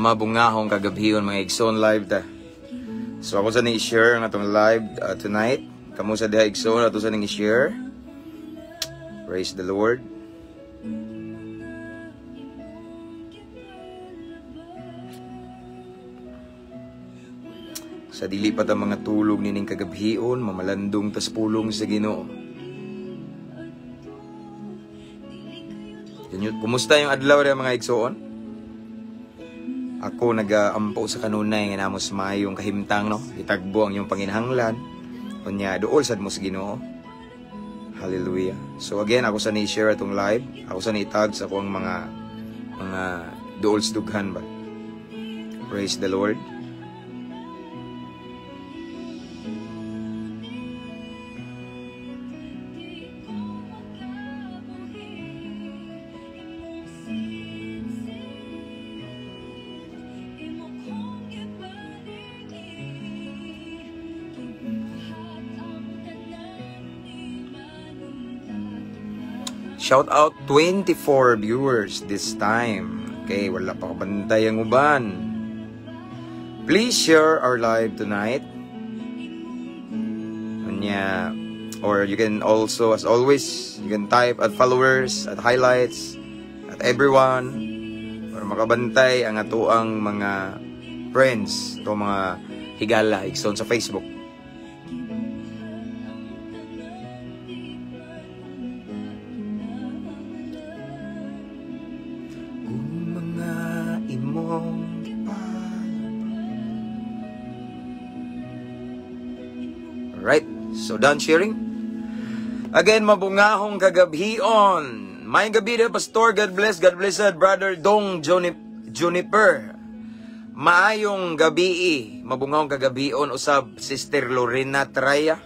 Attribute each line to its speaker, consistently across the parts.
Speaker 1: Mabungahong kagabhion, mga igsoon, live ta. So ako sa ni i-share ang atong live tonight. Kamo sa diha, igsoon, ato sa ning i-share. Praise the Lord. Sa dili pa ta mga tulog nining kagabhion, mamalandong tas pulong sa Ginoo. Kumusta yung adlaw rin, mga igsoon? Ako nagaampo sa kanunay nga namos maayong kahimtang, no? Itagbo ang iyong panginahanglan. Unya duol sad mo sa Ginoo. Hallelujah. So again, ako sa ni-share atong live. Ako sa ni-tag sa akong mga duol sa dughan ba. Praise the Lord. Shout out 24 viewers this time. Okay, wala pa kabantay ang uban. Please share our live tonight. Unya, or you can also, as always, you can type at followers, at highlights, at everyone, para makabantay ang atoang mga friends, ato mga higala, igsoon sa Facebook. Right, so done sharing. Again, mabungahong kagabhion. Maayong gabi na, Pastor. God bless. God bless, Brother Dong Juniper. Maayong gabi. Mabungahong kagabhion usab, Sister Lorena Traya.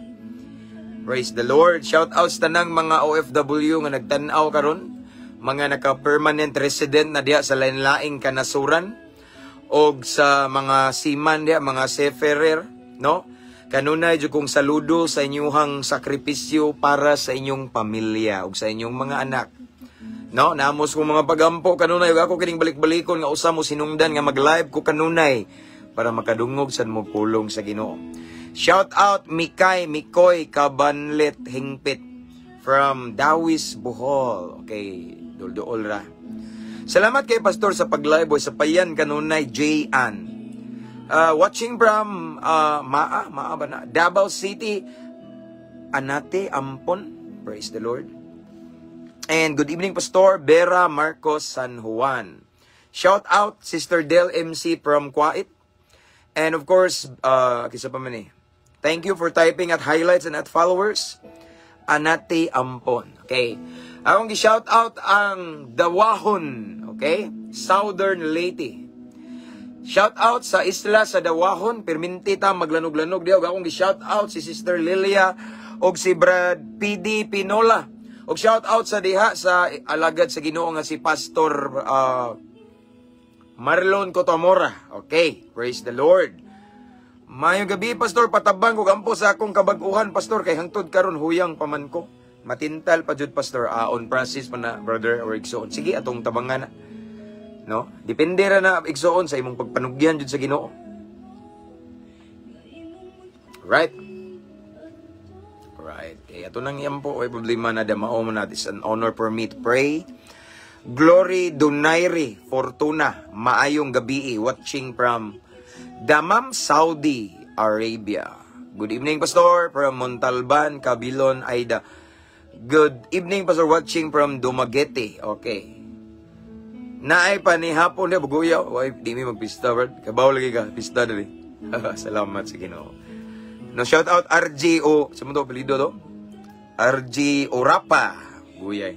Speaker 1: Praise the Lord. Shout out sa tanang mga OFW nga nagtan-aw karon, mga naka-permanent resident na diha sa lain-laing kanasuran, og sa mga seaman diha, mga seafarer, no? Kanunay jud kong saludo sa inyuhang sakripisyo para sa inyong pamilya ug sa inyong mga anak. No, namos kong mga pagampo kanunay ug ako kining balik-balikon nga usa mo sinungdan nga mag-live ko kanunay para makadungog sad mo pulong sa Ginoo. Shout out Mikay Mikoy Kabanlit Hingpit from Dawis, Bohol. Okay, dulduol ra. Salamat kay Pastor sa pag-live boy sa payan kanunay J Ann. Watching from Maa, Maa ba na? Davao City, Anate Ampon. Praise the Lord. And good evening, Pastor Vera Marcos San Juan. Shout out Sister Del MC from Kuwait. And of course, kisa pa man eh. Thank you for typing at highlights and at followers. Anate Ampon. Okay. Akong gi-shout out ang Dawahon, okay? Southern Leyte. Shout out sa isla sa Dawahon, perminti ta maglanog-lanog diha. Akong gi-shout out si Sister Lilia og si Brad PD Pinola. Og shout out sa diha sa alagad sa Ginoo nga si Pastor Marlon Cotomora. Okay, praise the Lord. Maayong gabi, Pastor, patabang ko gampo sa akong kabag-uhan, Pastor, kay hangtod karon huyang paman ko. Matintal pa jud, Pastor, on process pa na, brother or igsoon. Sige, atong tabangan na. No? Depende ra na, igsoon, sa imong pagpanugyan jud sa Ginoo. Right? Right. Okay, ato nang iampo oy problema na damao mo na. It's an honor for me to pray. Glory Donaire Fortuna, maayong gabi, watching from Damam, Saudi Arabia. Good evening, Pastor, from Montalban, Cabilon, Aida. Good evening, Pastor, watching from Dumaguete. Okay. Naay pa ni hapon niya, buguyaw. Ay, di mi magpista, brad. Kabaw lagi ka, pista dali. Salamat sa Ginoo. No, shout out RG O, sa mundo apelyido to? RG Orapa. Guyay.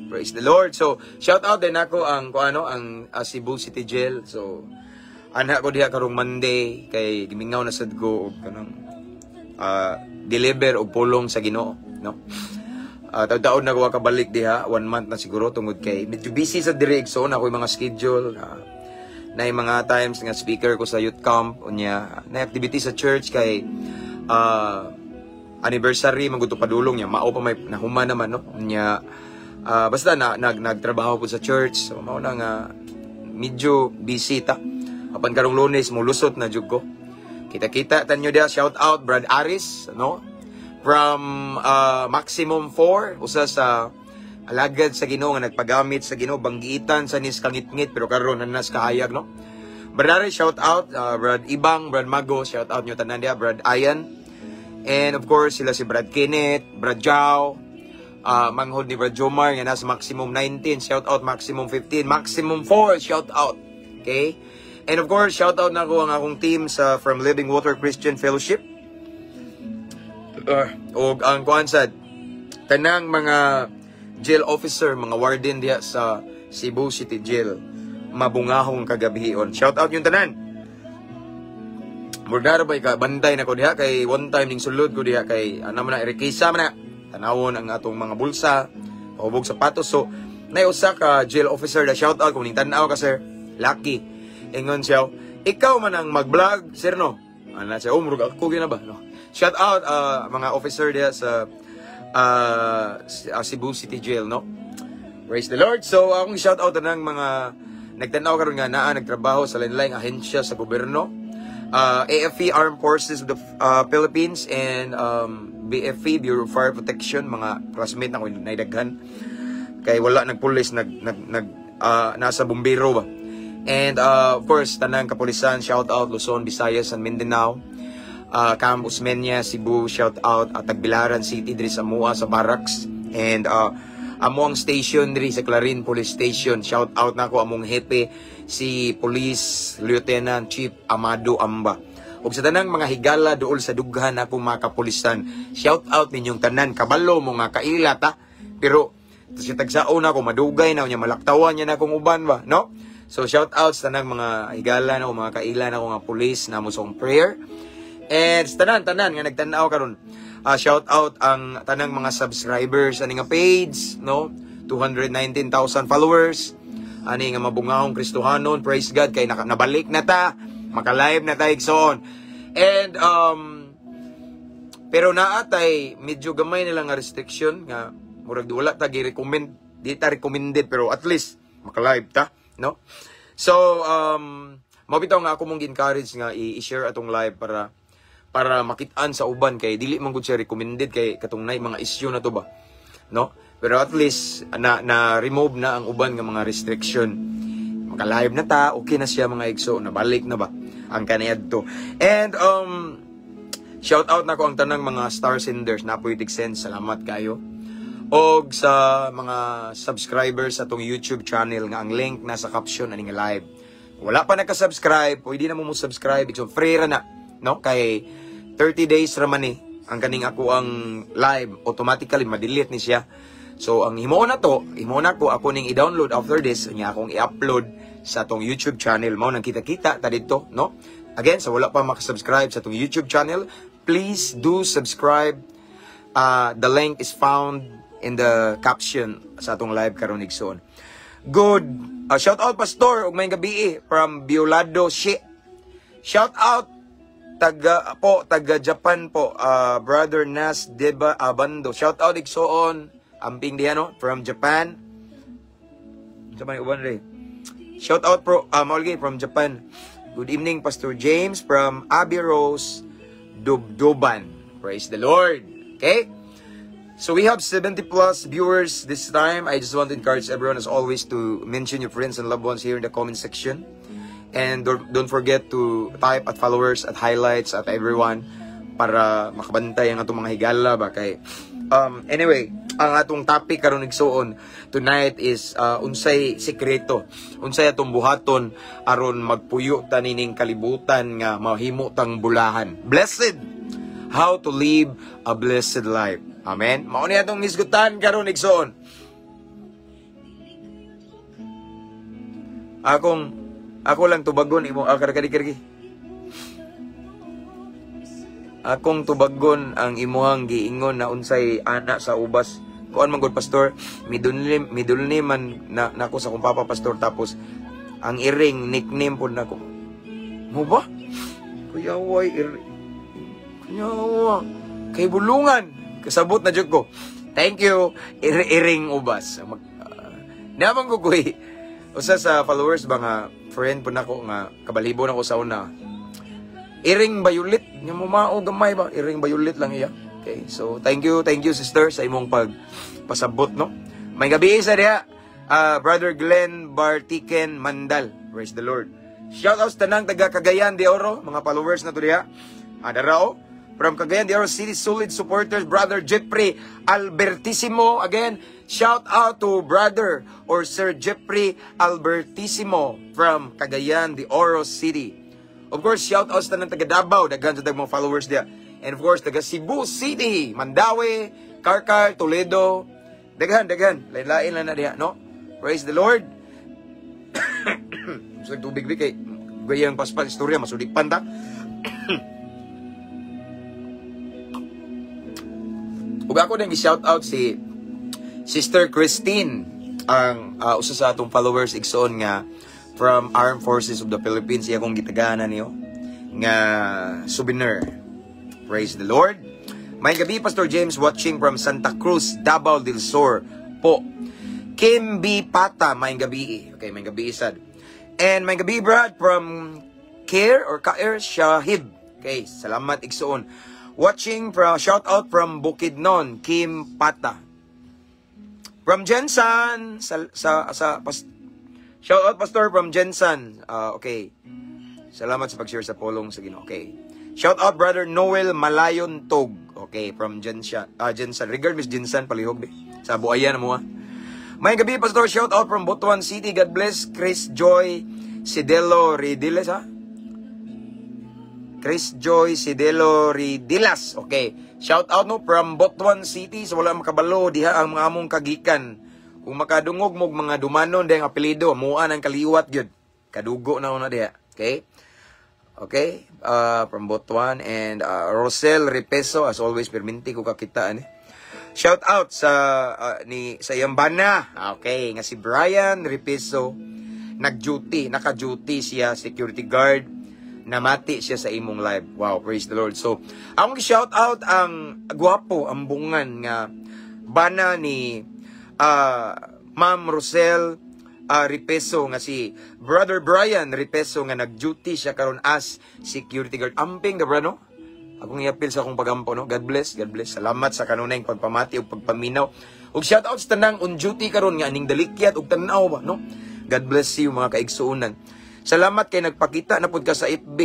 Speaker 1: Praise the Lord. So, shout out din ako ang kung ano, ang Cebu City Jail. So, anak ko diha karong Monday kay gimingaw na sad ko og kanang deliver og pulong sa Ginoo, no? Taud-taud na ko kabalik diha, 1 month na siguro tungod kay medyo busy sa diri, so na ako'y mga schedule, na yung mga times nga speaker ko sa youth camp, unya na activity sa church kay anniversary man gud padulong niya, mao pa may nahuman naman, no? Unya basta na nagtrabaho po sa church, so mao na nga medyo busy ta. Apan karong Lunes mulusot na jud ko. Kita-kita tanyo diha. Shout out Brad Aris, no? From Maximum 4, usa sa alagad sa Ginoo nga nagpagamit sa Ginoo, banggiitan sa nis kangitngit, pero karon nanas kahayag, no? Brad Aris, shout out, Brad Ibang, Brad Mago, shout out nyo tanan diha, Brad Ayan. And of course, sila si Brad Kenneth, Brad Jao, manghod ni Brad Jomar nga nasa Maximum 19, shout out Maximum 15, Maximum 4, shout out. Okay? And of course, shout out na ko ang akong team sa from Living Water Christian Fellowship. Og ang kuan sad tanang mga jail officer, mga warden diha sa Cebu City Jail. Mabungahong kagabhion. Shout out yung tanan. Murgaro ba ka bantay na ko diha kay one time ning sulod ko diha kay ano man na, irikisa man na tanawon ang atong mga bulsa, pahubog sapatos. So nay usa ka jail officer na, shout out kung ning tan-aw ka, sir, lucky. Ingon siya, "Ikaw man ang mag-vlog, sir, no?" Ana siya, "Oh, murag ako gyud na ba, no?" Shout out mga officer diha sa Cebu City Jail, no? Praise the Lord. So akong shout out ng mga nagtan-aw karon nga naa nagtrabaho sa lain-laing ahensya sa gobyerno, AFP, Armed Forces of the Philippines, and BFP, Bureau of Fire Protection, mga classmate na ko naidaghan. Kay wala nagpulis, nag, nag, nag nasa bumbero ba. And of course, tanang kapulisan, shout out Luzon, Visayas, and Mindanao. Camp Osmeña, Cebu, shout out at Tagbilaran City diri sa Mua sa Barracks. And among station diri sa Clarin Police Station, shout out nako among hepe, si Police Lieutenant Chief Amado Amba. Ug sa tanang mga higala duol sa dughan akong mga kapulisan, shout out ninyong tanan, kabalo mo nga kaila ta. Pero sa tagsaon ako madugay na unya malaktawan niya na akong uban ba, no? So shout out sa tanang mga higala na mga kaila na nga pulis na mo sa prayer. And sa tanan tanan nga nagtan-aw karon. Shout out ang tanang mga subscribers ani nga page, no? 219,000 followers. Ani nga mabungahong Kristohanon, praise God kay nabalik na ta, maka-live na ta, igsoon. And pero naa tay medyo gamay nila nga restriction nga murag wala ta gi-recommend, di ta recommended, pero at least maka-live ta, no? So mao bitaw nga ako mong gi-encourage nga i-share atong live para makit-an sa uban kay dili man gud siya recommended kay katong nay mga issue na to ba, no? Pero at least na na remove na ang uban nga mga restriction, maka-live na ta, okay na siya, mga igso, nabalik na ba ang kaniadto. And shout out nako ang tanang mga star senders na poetic sense, salamat kayo. Og sa mga subscribers sa atong YouTube channel nga ang link nasa caption ani nga live. Wala pa naka-subscribe, pwede na mo subscribe. So free ra na, no? Kay 30 days ra man ni ang kaning ako ang live, automatically ma-delete ni siya. So ang himuon na to, himuon na ko ako ning i-download after this, nya akong i-upload sa atong YouTube channel. Mao nang kita-kita ta dito, no? Again, sa wala pa makasubscribe sa atong YouTube channel, please do subscribe. The link is found in the caption sa atong live karon, igsoon. Good. Shout out, Pastor, ug maayong gabi from Biolado Shi. Shout out taga po taga Japan po, Brother Nas Deba Abando. Shout out, igsoon. Amping diha, no, from Japan. Sa may uban re. Shout out pro from Japan. Good evening, Pastor James, from Abby Rose Dubduban. Praise the Lord. Okay? So we have 70 plus viewers this time. I just want to encourage everyone as always to mention your friends and loved ones here in the comment section. And don't forget to type at followers, at highlights, at everyone para makabantay ang atong mga higala ba kay anyway, ang atong topic karon, igsuon, tonight is unsay sekreto, unsay atong buhaton aron magpuyo ta nining kalibutan nga mahimo tang bulahan, blessed, how to live a blessed life. Amen. Mao ni atong hisgutan karon, igsuon. Akong ako lang tubagon imo ah, kari. Akong tubagon ang imuhang giingon na unsay ana sa ubas. Kuan man gud, Pastor, middle name man na nako sa akong papa, Pastor, tapos ang iring nickname pod nako. Mo ba? Kuya way iri. Kuya kay bulungan. Kasabot na jud ko. Thank you. Iri iring ubas. Mag, naman ko kuy. Usa sa followers ba nga friend po nako nga kabalibo nako sa una. Iring Bayulit, nga mumao gamay ba? Iring Bayulit lang iya. Okay, so thank you, sister, sa imong pagpasabot, no. Maayong gabii sa diha, Brother Glenn Bartiken Mandal. Praise the Lord. Shout out sa tanang taga Cagayan de Oro, mga followers na to diha. Adarao. From Cagayan de Oro City, solid supporters, Brother Jeffrey Albertissimo. Again, shout out to Brother or Sir Jeffrey Albertissimo from Cagayan de Oro City. Of course, shout out sa tanang taga Davao, daghan sa mga followers diha. And of course, taga Cebu City, Mandaue, Carcar, Toledo. Daghan, daghan. Lain-lain lang na diha, no? Praise the Lord. Sa tubig bi kay gayang paspas istorya masudipan ta. Ug ako nang i-shout out si Sister Christine, ang usa sa atong followers, igsoon, nga from Armed Forces of the Philippines. Iya akong gitaganan niyo nga souvenir. Praise the Lord. Maayong gabii, Pastor James, watching from Santa Cruz, Davao del Sur po. Kim B. Pata, maayong gabii. Okay, maayong gabii sad. And maayong gabii, Brad, from Care or Kair Shahib. Okay, salamat, igsoon. Watching from, shout out from Bukidnon, Kim Pata. From Jensen, sa shout out, Pastor, from Jensen. Okay. Salamat sa pag-share sa pulong sa Ginoo. Okay. Shout out Brother Noel Malayon Tog. Okay, from Jensen. Jensen. Regard Miss Jensen palihog be. Sa buayan mo ah. Maayong gabii, Pastor. Shout out from Butuan City. God bless Chris Joy Sidelo Ridiles ha. Chris Joy Sidelo Ridilas. Okay. Shout out, no, from Butuan City. Sa wala makabalo diha ang mga among kagikan. Kung makadungog mo mga Dumanon dihang apelyido, mua ng kaliwat gyud. Kadugo na una diha. Okay? Okay? From Butuan and Rosel Repeso, as always, perminti ko kakita ani. Shout out sa ni sa iyang bana. Okay, nga si Brian Repeso, nag-duty, naka-duty siya, security guard. Namati siya sa imong live. Wow, praise the Lord. So, akong shout out ang gwapo, ang bungan nga bana ni Ma'am Rosel Ripeso nga si Brother Brian Ripeso nga nag-duty siya karon as security guard. Amping da bro, no? Akong iapil sa akong pagampo, no? God bless, God bless. Salamat sa kanunay pagpamati ug pagpaminaw. Ug shout out sa tanang on duty karon nga aning dalikyat ug tan-aw ba, no? God bless you, mga kaigsuonan. Salamat kay nagpakita na pud ka sa FB.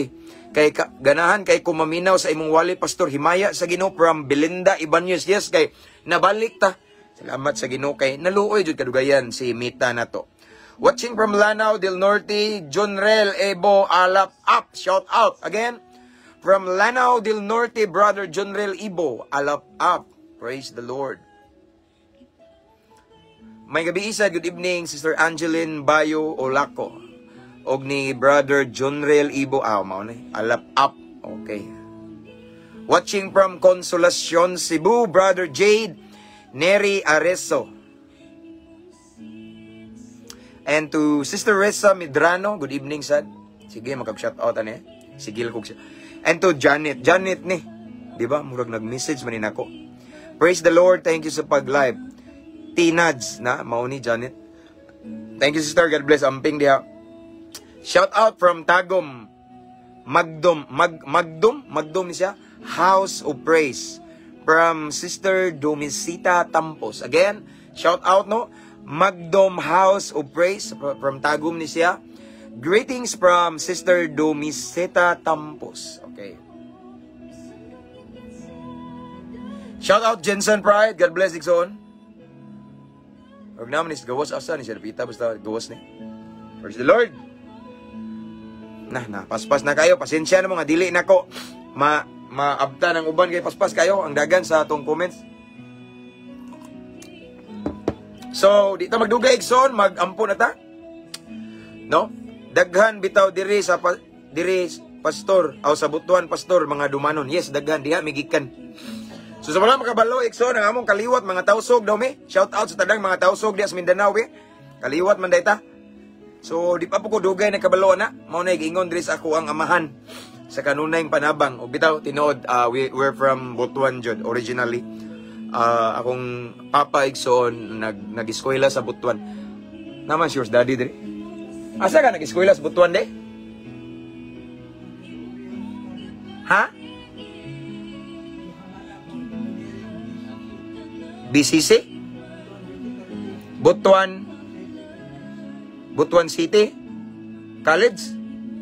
Speaker 1: Kay ka, ganahan kay kumaminaw sa imong wali, Pastor. Himaya sa Ginoo, from Belinda Ibanez. Yes, kay nabalik ta. Salamat sa Ginoo kay naluoy jud kadugayan si Mita nato. Watching from Lanao del Norte, Junrel Ebo Alap Up. Shout out again. From Lanao del Norte, Brother Junrel Ibo Alap Up. Praise the Lord. Maayong gabii sad, good evening, Sister Angeline Bayo Olaco. Og ni Brother Junrel Ibo, ah, mao ni, Alap Up. Okay. Watching from Consolacion, Cebu, Brother Jade Neri Areso. And to Sister Reza Medrano, good evening, sad. Sige, makag-shout out ani. Sigil kog siya. And to Janet, Janet ni. Di ba? Murag nag-message man ni nako. Praise the Lord, thank you sa pag-live. Tinads na, mao ni Janet. Thank you, sister, God bless. Amping diha. Shout out from Tagum. Magdum, Magdum, Magdum ni siya. House of Praise. From Sister Domisita Tampos. Again, shout out, no. Magdom House of Praise from Tagum ni siya. Greetings from Sister Domisita Tampos. Okay. Shout out Jensen Pride. God bless, Dixon. Huwag naman is gawas asa ni siya pita basta gawas ni. Praise the Lord. Na na paspas na kayo, pasensya na mga dili nako maabta ng uban kay paspas kayo ang dagan sa atong comments. So, di ta magdugay, igsoon, magampo na ta. No? Daghan bitaw diri sa diri, Pastor, aw sa Butuan, Pastor, mga Dumanon. Yes, daghan diha migikan. So sa wala makabalo, igsoon, ang among kaliwat mga Tausog daw mi. Shout out sa tanang mga Tausog diha sa Mindanao be. Kaliwat man dayta. So di pa po ko dugay nagkabalo na. Mao na giingon diri sa ako ang amahan sa kanunayng panabang. Og bitaw tinuod, we're from Butuan jud originally. Akong papa, igsoon, nag nag-eskwela sa Butuan. Naman si yours daddy diri. Asa ka nag-eskwela sa Butuan de? Ha? BCC? Butuan Butuan City? College?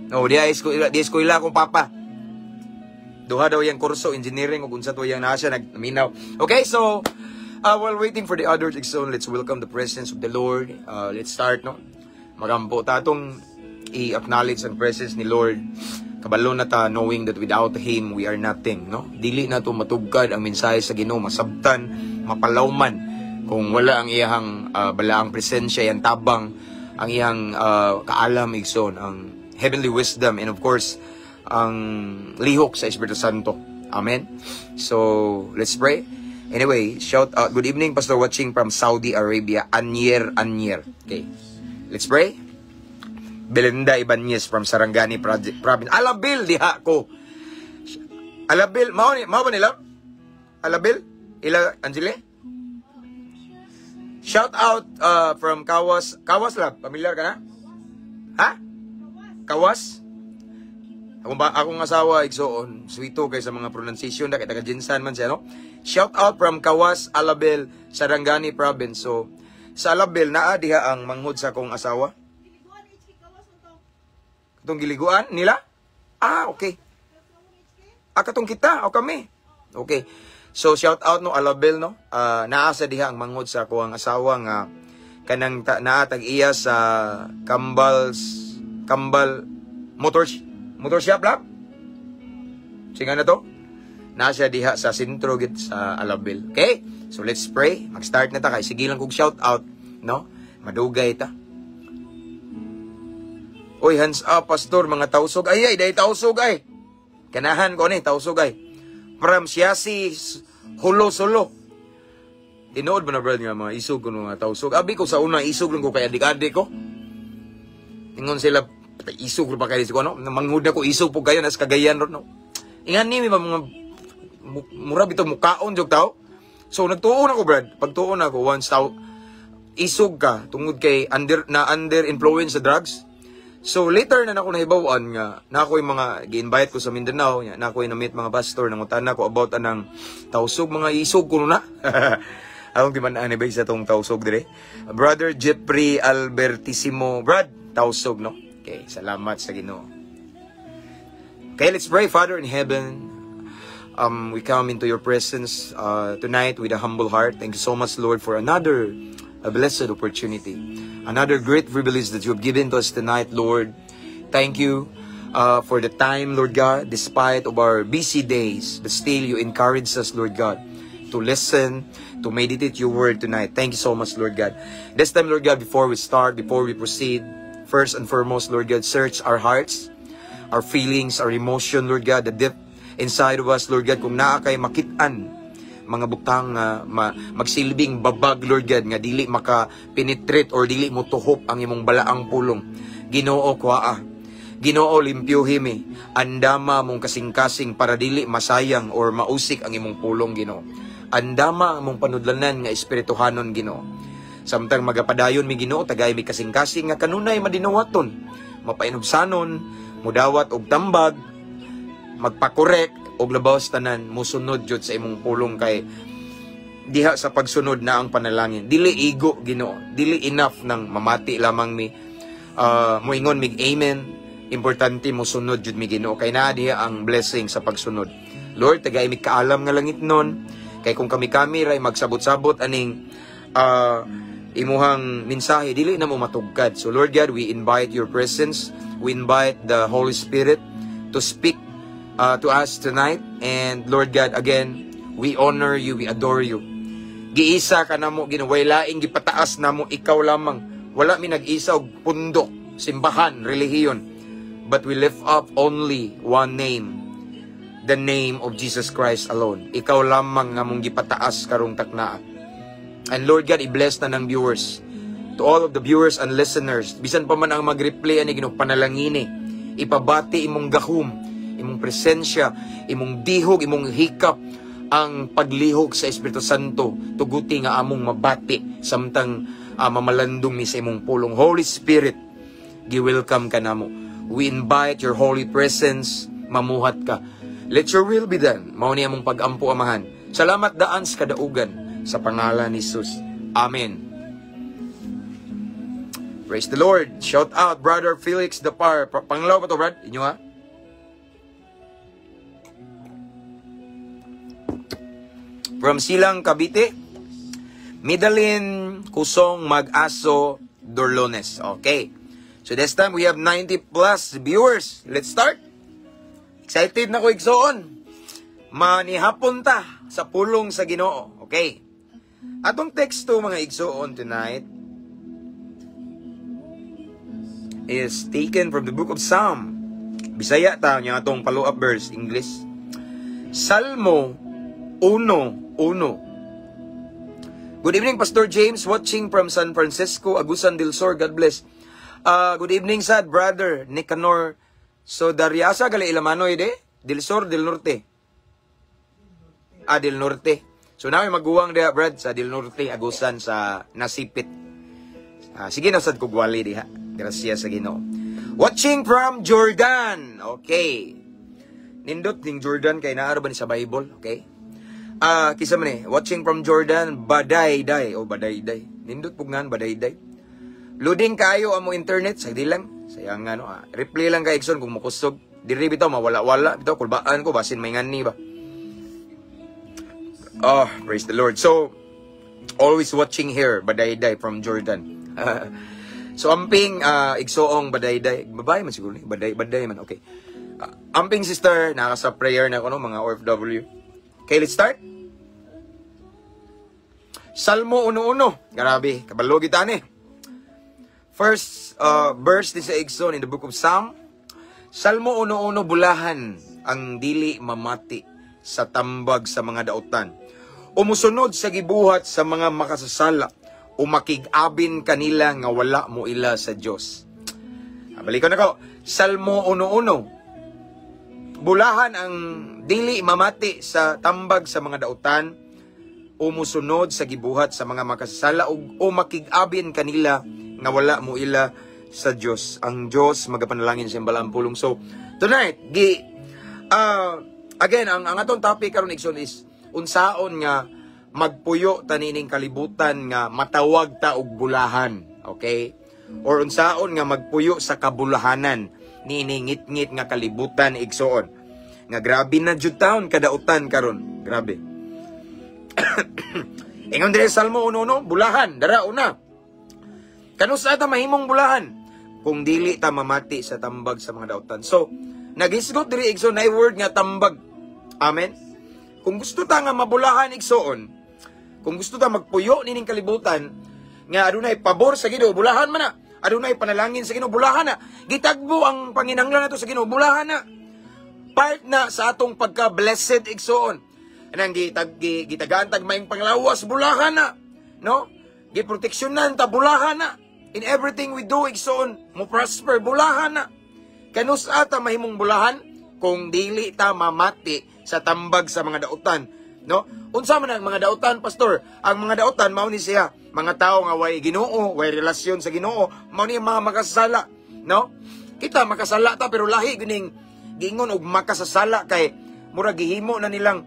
Speaker 1: No, di ay eskwela, di eskwela akong papa. Duha daw yung kurso, engineering ug unsa to yang naa siya nagminaw. Okay, so while waiting for the others, igsoon, let's welcome the presence of the Lord. Let's start, no? Magampo ta atong i-acknowledge ang presence ni Lord. Kabalo na ta knowing that without Him, we are nothing, no? Dili na to matugkad ang mensahe sa Ginoo, masabtan, mapalawman kung wala ang iyahang balaang presensya, iyang tabang, ang iyang kaalam, igsoon, ang heavenly wisdom, and of course, ang lihok sa Espiritu Santo. Amen. So, let's pray. Anyway, shout out. Good evening, Pastor, watching from Saudi Arabia. Anyer, Anyer. Okay. Let's pray. Belinda Ibanez from Sarangani Project Province. Alabil, diha ko. Alabil, mao ni, mao ba nila? Alabil? Ila, Angele? Shout out from Kawas. Kawas Lab. Familiar ka na? Ha? Kawas? Akong ba akong asawa, igsoon, sweeto kay sa mga pronunciation da kay taga GenSan man siya, no? Shout out from Kawas, Alabel, Sarangani Province. So sa Alabel naa diha ang manghod sa akong asawa. Katong giliguan nila? Ah, okay. Ah, katong kita o kami. Okay. So shout out, no, Alabel, no. Naa sa diha ang manghod sa akong asawa nga kanang naa tag iya sa Kambals Kambal Motor Motor Shop lab. Singa na to? Naa siya diha sa sentro git sa Alabel. Okay? So let's pray. Mag-start na ta kay sige lang kog shout out, no? Madugay ta. Oy, hands up, Pastor, mga tausog. Ay, ay, dahil tausog ay. Kanahan ko ni, tausog ay. From Siasi, Hulo Solo. Tinuod ba na, brad, nga mga isog ko mga tausog? Abi ko sa una, isog lang ko kay adik-adik ko. Ingon sila, isog pa kayo ko, no? Manghud na ko, isog po kayo, nas Cagayan, no? Ingan ni, mga mura bitaw mukaon, jog tao. So, nagtuon ako, brad. Pagtuon ako, once tao, isog ka, tungod kay under, na under influence sa drugs. So later na nako nahibaw-an nga na ako yung mga gi-invite ko sa Mindanao, nya na ako na-meet mga pastor, nangutana ko about anang tausog, mga isog kuno na. Akong di man ani ba sa tong tausog dire. Brother Jeffrey Albertissimo, Brad, tausog, no. Okay, salamat sa Ginoo. Okay, let's pray. Father in heaven, we come into your presence tonight with a humble heart. Thank you so much, Lord, for another a blessed opportunity, another great privilege that you have given to us tonight, Lord. Thank you for the time, Lord God, despite of our busy days, but still you encourage us, Lord God, to listen, to meditate your word tonight. Thank you so much, Lord God. This time, Lord God, before we start, before we proceed, first and foremost, Lord God, search our hearts, our feelings, our emotion, Lord God, the depth inside of us, Lord God, kung naa kay makit-an mga butang magsilbing babag, Lord God, nga dili maka-penetrate or dili mo tuhop ang imong balaang pulong. Ginoo, kuhaa. Ginoo, limpyuhi mi. Andama mong kasing-kasing para dili masayang or mausik ang imong pulong, Ginoo. Andama ang imong panudlanan nga espirituhanon, Ginoo. Samtang magapadayon mi, Ginoo, tagay mi kasing-kasing nga kanunay madinuwaton, mapainubsanon, mudawat og tambag, magpakorek og labaw sa tanan musunod jud sa imong pulong kay diha sa pagsunod na ang panalangin. Dili igo, Ginoo, dili enough nang mamati lamang mi, moingon mig amen. Importante mosunod jud mi, Ginoo, kay naa diha ang blessing sa pagsunod. Lord, tagay mi kaalam nga langit nun kay kung kami-kami ray magsabot-sabot aning imuhang mensahe, dili na mo matugkad. So Lord God, we invite your presence, we invite the Holy Spirit to speak to us tonight. And Lord God, again, we honor you, we adore you. Giisa ka namo, Ginoo, way laing gipataas namo, ikaw lamang. Wala mi nag-isa og pundok, simbahan, relihiyon. But we lift up only one name, the name of Jesus Christ alone. Ikaw lamang nga mong gipataas karong taknaa. And Lord God, i-bless na ng viewers. To all of the viewers and listeners, bisan pa man ang mag-replay ani, Ginoo, panalangini. Ipabati imong gahom, imong presensya, imong dihog, imong hikap, ang paglihok sa Espiritu Santo, tuguti nga among mabati samtang mamalandong mi sa imong pulong. Holy Spirit, Gi-welcome ka namo. We invite your holy presence, mamuhat ka. Let your will be done. Mao ni among pag-ampo, Amahan. Salamat daan sa kadaugan sa pangalan ni Jesus. Amen. Praise the Lord. Shout out, Brother Felix Dapar. Panglaw pa to, Brad? Inyo ha? From Silang, Cavite. Midalin Kusong Mag-aso Dorlones. Okay. So this time we have 90 plus viewers. Let's start. Excited na ko, igsoon. Manihapon ta sa pulong sa Ginoo. Okay. Atong teksto, mga igsoon, tonight is taken from the book of Psalm. Bisaya ta niya atong follow-up verse English. Salmo 1:1. Good evening, Pastor James, watching from San Francisco, Agusan del Sur. God bless. Good evening, sad brother Nicanor. So Dariasa gali Ilamanoy de del Sur, del Norte. Ah, del Norte. So namin maguwang diha, Brad, sa del Norte, Agusan, sa Nasipit. Ah, sige na sad kugwali diha. Gracias sa Ginoo. Watching from Jordan. Okay. Nindot ning Jordan kay naa ba ni sa Bible, okay? Ah, kisa man eh, watching from Jordan, Baday Day o Baday Day. Nindot pug ngan Baday Day. Loading kayo amo internet, sagdi lang. Sayang nga no. Ah. Replay lang kay igsoon kung makusog. Diri bitaw mawala-wala bitaw, kulbaan ko basin may ngani ba. Oh, praise the Lord. So, always watching here, Badayday from Jordan. So, amping igsoong Badayday, babae man siguro ni, Baday, Baday man, okay. Amping sister, naka sa prayer na ko no, mga OFW. Okay, let's start. Salmo 1:1. Grabe, kabalo kita ni. First verse ni sa igsoon in the book of Psalm. Salmo 1:1. Bulahan ang dili mamati sa tambag sa mga dautan, o musunod sa gibuhat sa mga makasasala, o makig-abin kanila nga wala mo ila sa Dios. Balikon ako. Salmo 1:1. Bulahan ang dili mamati sa tambag sa mga dautan, o musunod sa gibuhat sa mga makasasala, o makig-abin kanila nga wala mo ila sa Dios. Ang Dios magapanalangin sa balang pulong. So tonight, gi again, ang atong topic karon, igsoon, is unsaon nga magpuyo tanining kalibutan nga matawag ta og bulahan, okay? Or unsaon nga magpuyo sa kabulahanan niini ngit-ngit nga kalibutan, igsoon. Nga grabe na jud taon kadautan karon, grabe. Ingon dire Salmo 1:1, bulahan dara una. Kanus-a ta mahimong bulahan kung dili ta mamati sa tambag sa mga dautan? So, nagisgot diri, igsoon, na word nga tambag. Amen. Kung gusto ta nga mabulahan, igsoon, kung gusto ta magpuyo nining kalibutan nga adunay pabor sa Ginoo, bulahan man na. Adunay panalangin sa Ginoo, bulahan na. Gitagbo ang panginahanglan nato sa Ginoo, bulahan na. Part na sa atong pagka-blessed, igsoon. Anang gitagaan tag maayong panglawas, bulahan na. No? Giproteksyonan ta, bulahan na. In everything we do, igsoon, mo prosper, bulahan na. Kanus-a ta mahimong bulahan kung dili ta mamati sa tambag sa mga dautan, no? Unsa man ang mga dautan, Pastor? Ang mga dautan mao ni siya mga tao nga way Ginoo, way relasyon sa Ginoo, mao ni mga makasasala, no? Kita makasala ta pero lahi gining giingon og makasasala kay mura gihimo na nilang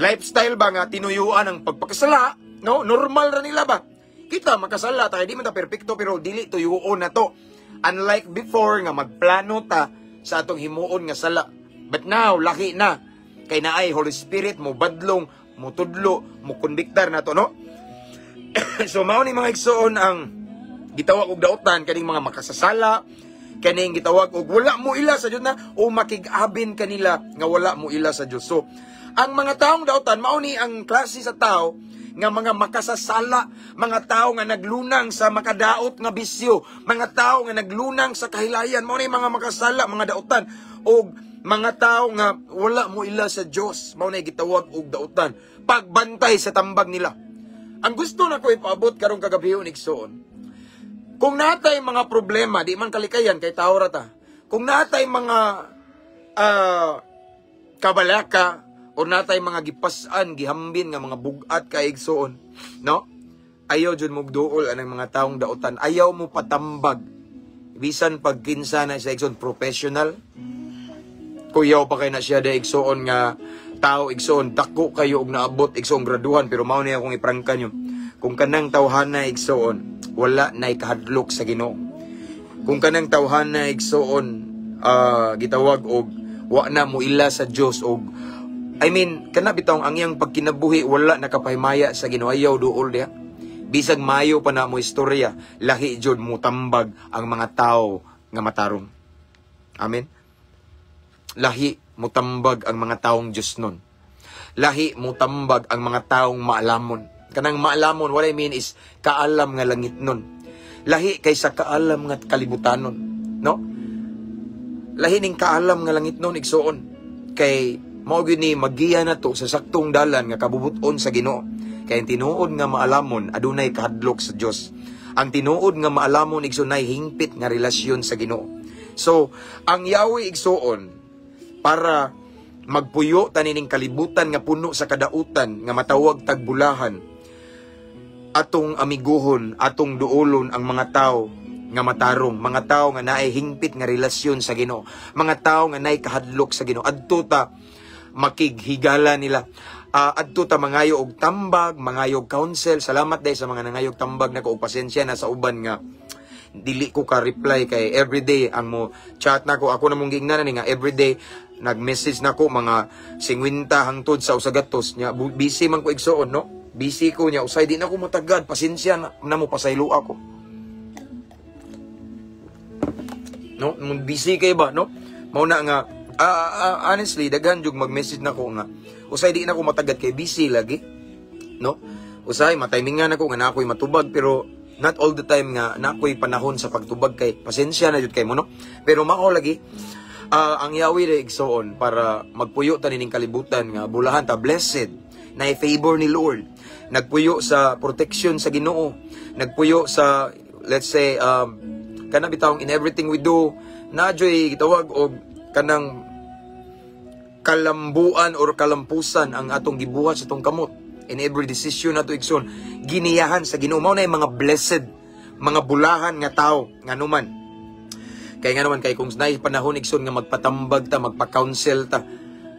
Speaker 1: lifestyle ba nga tinuyuan ang pagpakasala, no? Normal ra nila ba? Kita makasala ta, di man ta perpekto pero dili tuyuon na to. Unlike before nga magplano ta sa atong himuon nga sala. But now lahi na kay naay Holy Spirit mo badlong, mo tudlo, mo kondiktar na to, no? So mao ni, mga igsoon, ang gitawag og dautan, kaning mga makasasala, kaning gitawag og wala mo ila sa Dios na o makig-abin kanila nga wala mo ila sa Dios. So ang mga taong dautan mao ni ang klase sa tao nga mga makasasala, mga tao nga naglunang sa makadaot nga bisyo, mga tao nga naglunang sa kahilayan, mao ni mga makasala, mga dautan, og mga tao nga wala mo ila sa Dios, mao na gitawag og dautan. Pagbantay sa tambag nila. Ang gusto na ko ipaabot karong kagabi, igsoon, kung natay mga problema, di man kalikayan kay tao ra ta. Kung natay mga kabalaka o natay mga gipas-an, gihambin nga mga bugat kay, igsoon, no? Ayaw jud mo duol anang mga taong dautan. Ayaw mo patambag. Bisan pag kinsa na sa, igsoon, professional. Kuyaw pa kay na siya da, igsoon, nga tao, igsoon, dako kayo og naabot, igsoon, graduhan, pero mao ni akong iprangka nyo. Kung kanang tawhana, igsoon, wala na ikahadlok sa Ginoo. Kung kanang tawhana, igsoon, gitawag og wa na mo ila sa Dios og, I mean, kana bitawng ang iyang pagkinabuhi wala nakapahimaya sa Ginoo, ayaw duol diha. Bisag mayo pa na mo istorya, lahi jud mo tambag ang mga tao nga matarong. Amen. Lahi mutambag ang mga taong Diyos nun. Lahi mutambag ang mga taong maalamon. Kanang maalamon, what I mean is kaalam nga langit nun. Lahi kaysa kaalam nga kalibutanon. No? Lahi ning kaalam nga langit nun, igsuon. Kay mao gyud ni magiya na to sa saktong dalan nga kabubuton sa Ginoo. Kay ang tinuod nga maalamon adunay kahadlok sa Dios. Ang tinuod nga maalamon, igsoon, nay hingpit nga relasyon sa Ginoo. So, ang Yahweh, igsuon, para magpuyo tanining kalibutan nga puno sa kadautan nga matawag tagbulahan, atong amiguhon, atong duolon ang mga tao nga matarong, mga tao nga naay hingpit nga relasyon sa Ginoo, mga tao nga naay kahadlok sa Ginoo. Adto ta makighigala nila. Adto ta mangayo og tambag, mangayo og counsel. Salamat dahil sa mga nangayo og tambag nako og pasensya na sa uban nga dili ko ka reply kay everyday ang mo chat nako. Ako na mong giingnan ni nga everyday nag-message nako mga 50 hangtod sa 100 nya. Busy man ko, igsuon, no? Busy ko nya usay di na ko matagad. Pasensya na, na mo pasaylo ako, no? Busy kay ba, no? Mao na nga honestly, daghan jug mag-message nako nga usay di na ko matagad kay busy lagi, no? Usay matimingan ako nga na ako'y matubag, pero not all the time nga na ako'y panahon sa pagtubag kay pasensya na jud kay mo, no? Pero mao lagi ang Yahweh ra, igsoon, para magpuyo ta nining kalibutan nga bulahan ta, blessed na favor ni Lord, nagpuyo sa protection sa Ginoo, nagpuyo sa, let's say, kana bitawng in everything we do na joy gitawag og kanang kalambuan or kalampusan ang atong gibuhat sa atong kamot. In every decision nato, igsoon, giniyahan sa Ginoo, mao na yung mga blessed, mga bulahan nga tao. Nganuman kay, nga naman kay kung naay panahon, igsoon, nga magpatambag ta, magpa-counsel ta,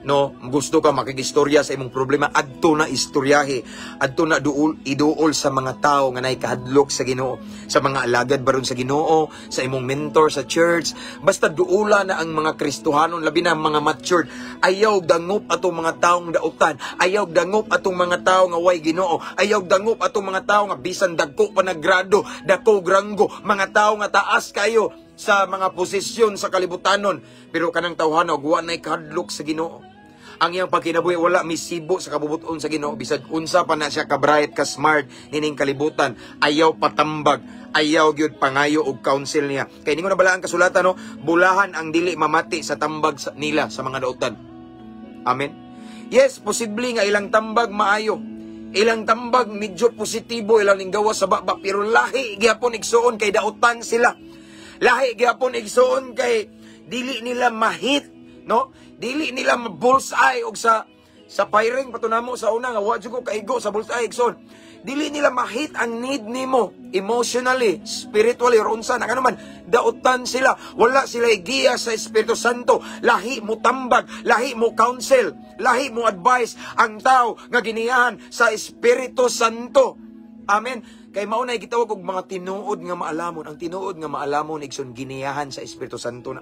Speaker 1: no? Gusto ka makigistorya sa imong problema, adto na istoryahe, adto na duol, iduol sa mga tao nga naay kahadlok sa Ginoo, sa mga alagad baron sa Ginoo, sa imong mentor sa church. Basta duula na ang mga Kristohanon, labi na ang mga matured. Ayaw dangop atong mga taong dautan, ayaw dangop atong mga tao nga way Ginoo, ayaw dangop atong mga tao nga bisan dagko pa naggrado, dako granggo, mga tao nga taas kayo sa mga posisyon sa kalibutanon, pero kanang tawhana og wa nay kahadlok sa Ginoo, ang iyang pagkinabuhi wala misibo sa kabubuton sa Ginoo, bisag unsa pa na siya ka bright, ka smart nining kalibutan, ayaw patambag, ayaw gyud pangayo og counsel niya. Kay ningon na bala ang kasulatan, no, bulahan ang dili mamati sa tambag nila sa mga dautan. Amen. Yes, posible nga ilang tambag maayo, ilang tambag medyo positibo, ilang ninggawa sa baba, pero lahi gyapon, igsuon, kay dautan sila. Lahi gyapon, igsuon, kay dili nila mahit, no? Dili nila bullseye og sa firing patunamo sa una nga wa jud ko kaigo sa bullseye, igsoon. Dili nila mahit ang need nimo emotionally, spiritually, or unsa na man. Dautan sila, wala sila giya sa Espiritu Santo. Lahi mo tambag, lahi mo counsel, lahi mo advice ang tao nga giniyahan sa Espiritu Santo. Amen. Kay mao na gitawag og mga tinuod nga maalamon. Ang tinuod nga maalamon, igsoon, giniyahan sa Espiritu Santo na.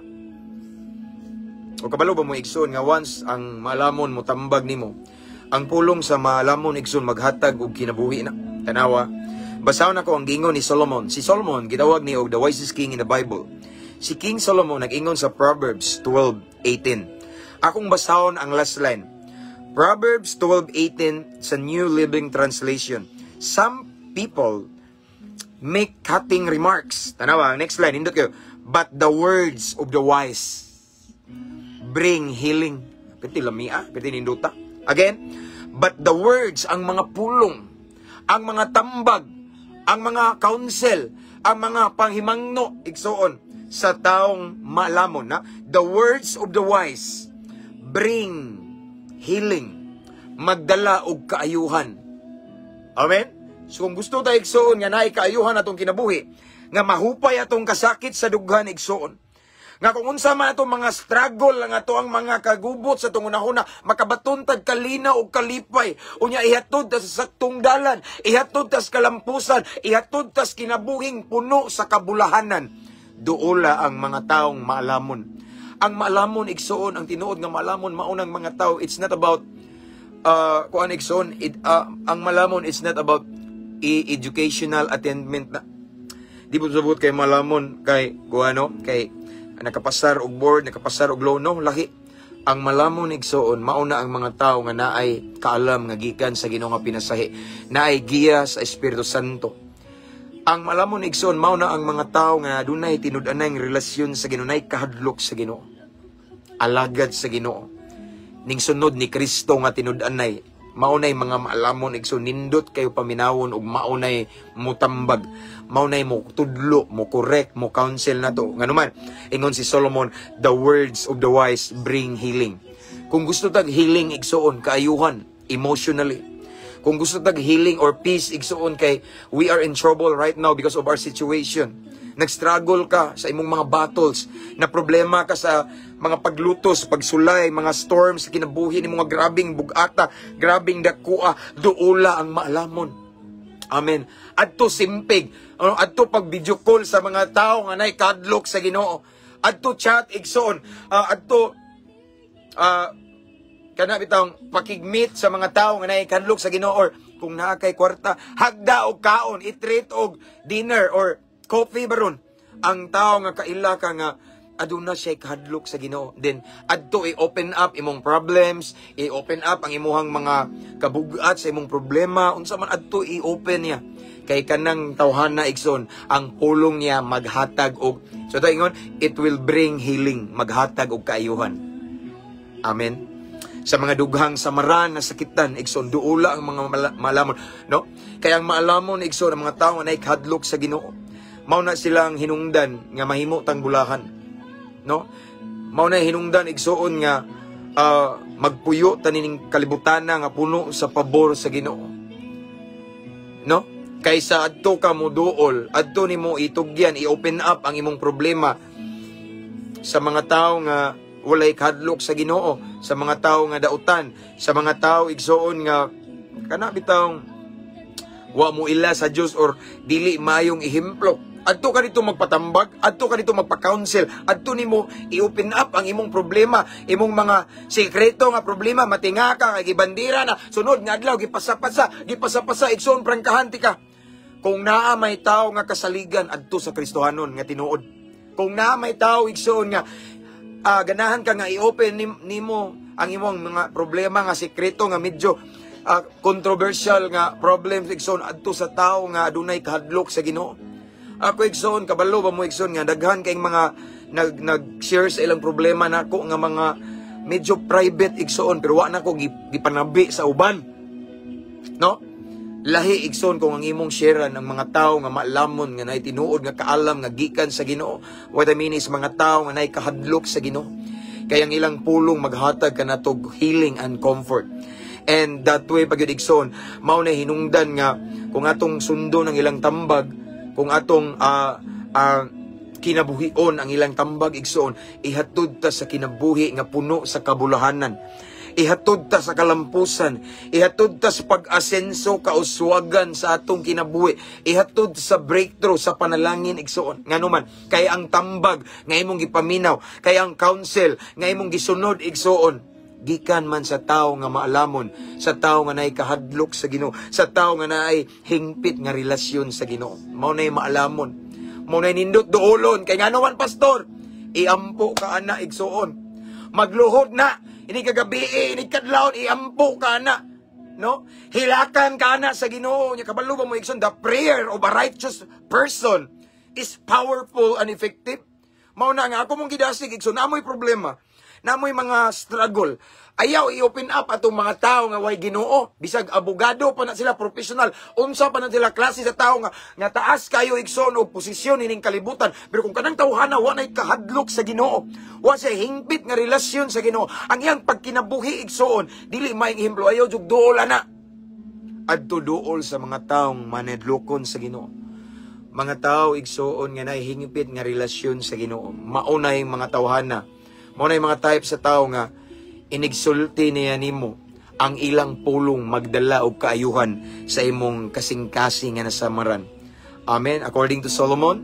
Speaker 1: O kabalo ba mo, igsoon, nga once ang maalamon mo tambag nimo, ang pulong sa maalamon, igsoon, maghatag og kinabuhi na. Tanawa. Basahon nako ang gingon ni Solomon. Si Solomon gitawag ni og the wisest king in the Bible. Si King Solomon nag-ingon sa Proverbs 12:18. Akong basahon ang last line. Proverbs 12:18 sa New Living Translation. "Some people make cutting remarks." Tanawa, ang next line, nindot kayo. "But the words of the wise bring healing." Pwede lamia, pwede ninduta. Again, but the words, ang mga pulong, ang mga tambag, ang mga counsel, ang mga panghimangno, igsuon, sa taong malamon na, the words of the wise bring healing, magdala og kaayuhan. Amen? So kung gusto tayo, igsuon, nga naay kaayuhan atong kinabuhi, Nga mahupay atong kasakit sa dughan, igsuon. Nga kung unsa man atong mga struggle ang ato ang mga kagubot sa atong hunahuna, makabaton tag kalinaw og kalipay. Unya ihatod ta sa saktong dalan, ihatod ta sa kalampusan, ihatod ta sa kinabuhing puno sa kabulahanan. Duola ang mga taong maalamon. Ang maalamon, igsuon, ang tinuod nga maalamon maunang mga tao, it's not about kuan, igsuon, ang malamon, it's not about educational attainment na. Di po sabot kay malamon kay kuano kay nakapasar og board, nakapasar og law, no, lahi. Ang malamon, igsuon, mauna ang mga tao nga naay kaalam nga gikan sa Ginoo nga pinasahi, naay giya sa Espiritu Santo. Ang malamon, igsuon, mao na ang mga tao nga dunay tinud-anay relasyon sa Ginoo, naay kahadlok sa Ginoo. Alagad sa Ginoo. Ning sunod ni Kristo nga tinud-anay, maunay mga maalamon, igsoon, nindot kayo paminawon ug maunay mutambag, maunay mo tudlo, mo correct, mo counsel nato. Nganuman, ingon si Solomon, "The words of the wise bring healing." Kung gusto tag healing, igsuon, kaayuhan emotionally, kung gusto tag healing or peace, igsuon, kay we are in trouble right now because of our situation. Nag-struggle ka sa imong mga battles, na problema ka sa mga paglutos, pagsulay, mga storms sa kinabuhi ni mga grabing bugata, grabing dakua, duola ang maalamon. Amen. Adto simpig, ano, adto pag video call sa mga tao nga nay kadlok sa Ginoo. Adto chat, igsoon, adto kana bitawng pakigmeet sa mga tao nga nay kadlok sa Ginoo, or kung naa kay kwarta, hagda og kaon, i-treat og dinner or coffee baron ang tao nga kaila ka nga aduna siya kahadlok sa Ginoo. Then adto i-open up imong problems, i-open up ang imuhang mga kabugat sa imong problema, unsa man, adto i-open niya. Kay kanang tawhana, igsoon, ang pulong niya maghatag og, so to ingon, it will bring healing, maghatag og kaayuhan. Amen. Sa mga dughang samaran na sakitan, igsoon, duula ang mga maalamon, no? Kaya ang maalamon, igsoon, ang mga tao nga naikadlok sa Ginoo. Mao na silang hinungdan nga mahimo tang bulahan. No? Mao na hinungdan, igsuon, nga magpuyo tanining kalibutana nga puno sa pabor sa Ginoo. No? Kaysa adto ka mo duol, adto nimo itugyan, i-open up ang imong problema sa mga tao nga walay kadlok sa Ginoo, sa mga tao nga dautan, sa mga tao, igsuon, nga kana bitawng wa mo ila sa Dios or dili maayong ehemplo. Adto ka dito magpatambag, adto ka dito magpa-counsel, adto nimo i-open up ang imong problema, imong mga sekreto nga problema, matinga ka kay gibandira na, sunod nga adlaw gipasapasa, gipasapasa, igsoon, prangkahan ti ka. Kung naa may tao nga kasaligan, adto sa Kristohanon nga tinuod. Kung naa may tao, igsoon, nga ganahan ka nga i-open nimo ang imong mga problema nga sekreto nga medyo controversial nga problems, igsoon, adto sa tao nga adunay kahadlok sa Ginoo. Ako, igsoon, kabalo ba mo, igsoon, nga daghan kayong mga nag-share sa ilang problema nako nga mga medyo private, igsoon, pero wa na ko gipanabi sa uban. No? Lahi, igsoon, kung ang imong share ng mga tao nga maalamon, nga naay tinuod nga kaalam nga gikan sa Ginoo. What I mean is mga tao nga naay kahadlok sa Ginoo. Kaya ang ilang pulong maghatag kanatog healing and comfort. And that way pag igsoon, mao na hinungdan nga kung atong sundo ng ilang tambag, kung atong kinabuhion ang ilang tambag, igsoon, ihatod ta sa kinabuhi nga puno sa kabulahanan. Ihatod ta sa kalampusan, ihatod ta sa pag-asenso kauswagan sa atong kinabuhi, ihatod sa breakthrough sa panalangin, igsoon. Nganuman, kay ang tambag nga imong gipaminaw, kay ang counsel nga imong gisunod, igsoon, gikan man sa tao nga maalamon, sa tao nga naay kahadlok sa Ginoo, sa tao nga naay hingpit nga relasyon sa Ginoo. Mao nay maalamon. Mao nay nindot duolon kay ngano man, pastor, iampo ka ana, igsoon. Magluhod na ini kagabi, ini kadlawon, iampo ka na. No? Hilakan ka na sa Ginoo. Nya kabalo ba mo, igsoon, the prayer of a righteous person is powerful and effective. Mao na nga ako mong gidasig, igsoon, namoy problema, namoy mga struggle. Ayaw i-open up atong mga tao nga way Ginoo. Bisag abogado pa na sila, professional, unsa pa na sila klase sa tao nga taas kayo, igsoon, og posisyon ining kalibutan. Pero kung kanang tawhana wa nay kahadlok sa Ginoo, wa siya hingpit nga relasyon sa Ginoo, ang iyang pagkinabuhi, igsoon, dili maayong ehemplo, ayaw jug duol ana. Adto duol sa mga taong manedlokon sa Ginoo. Mga tao, igsuon, nga nahihingpit nga relasyon sa Ginoo. Maunay mga tawhana. Maunay mga type sa tao nga inigsulti niya nimo, ang ilang pulong magdala og kaayuhan sa imong kasing-kasing nga nasamaran. Amen. According to Solomon,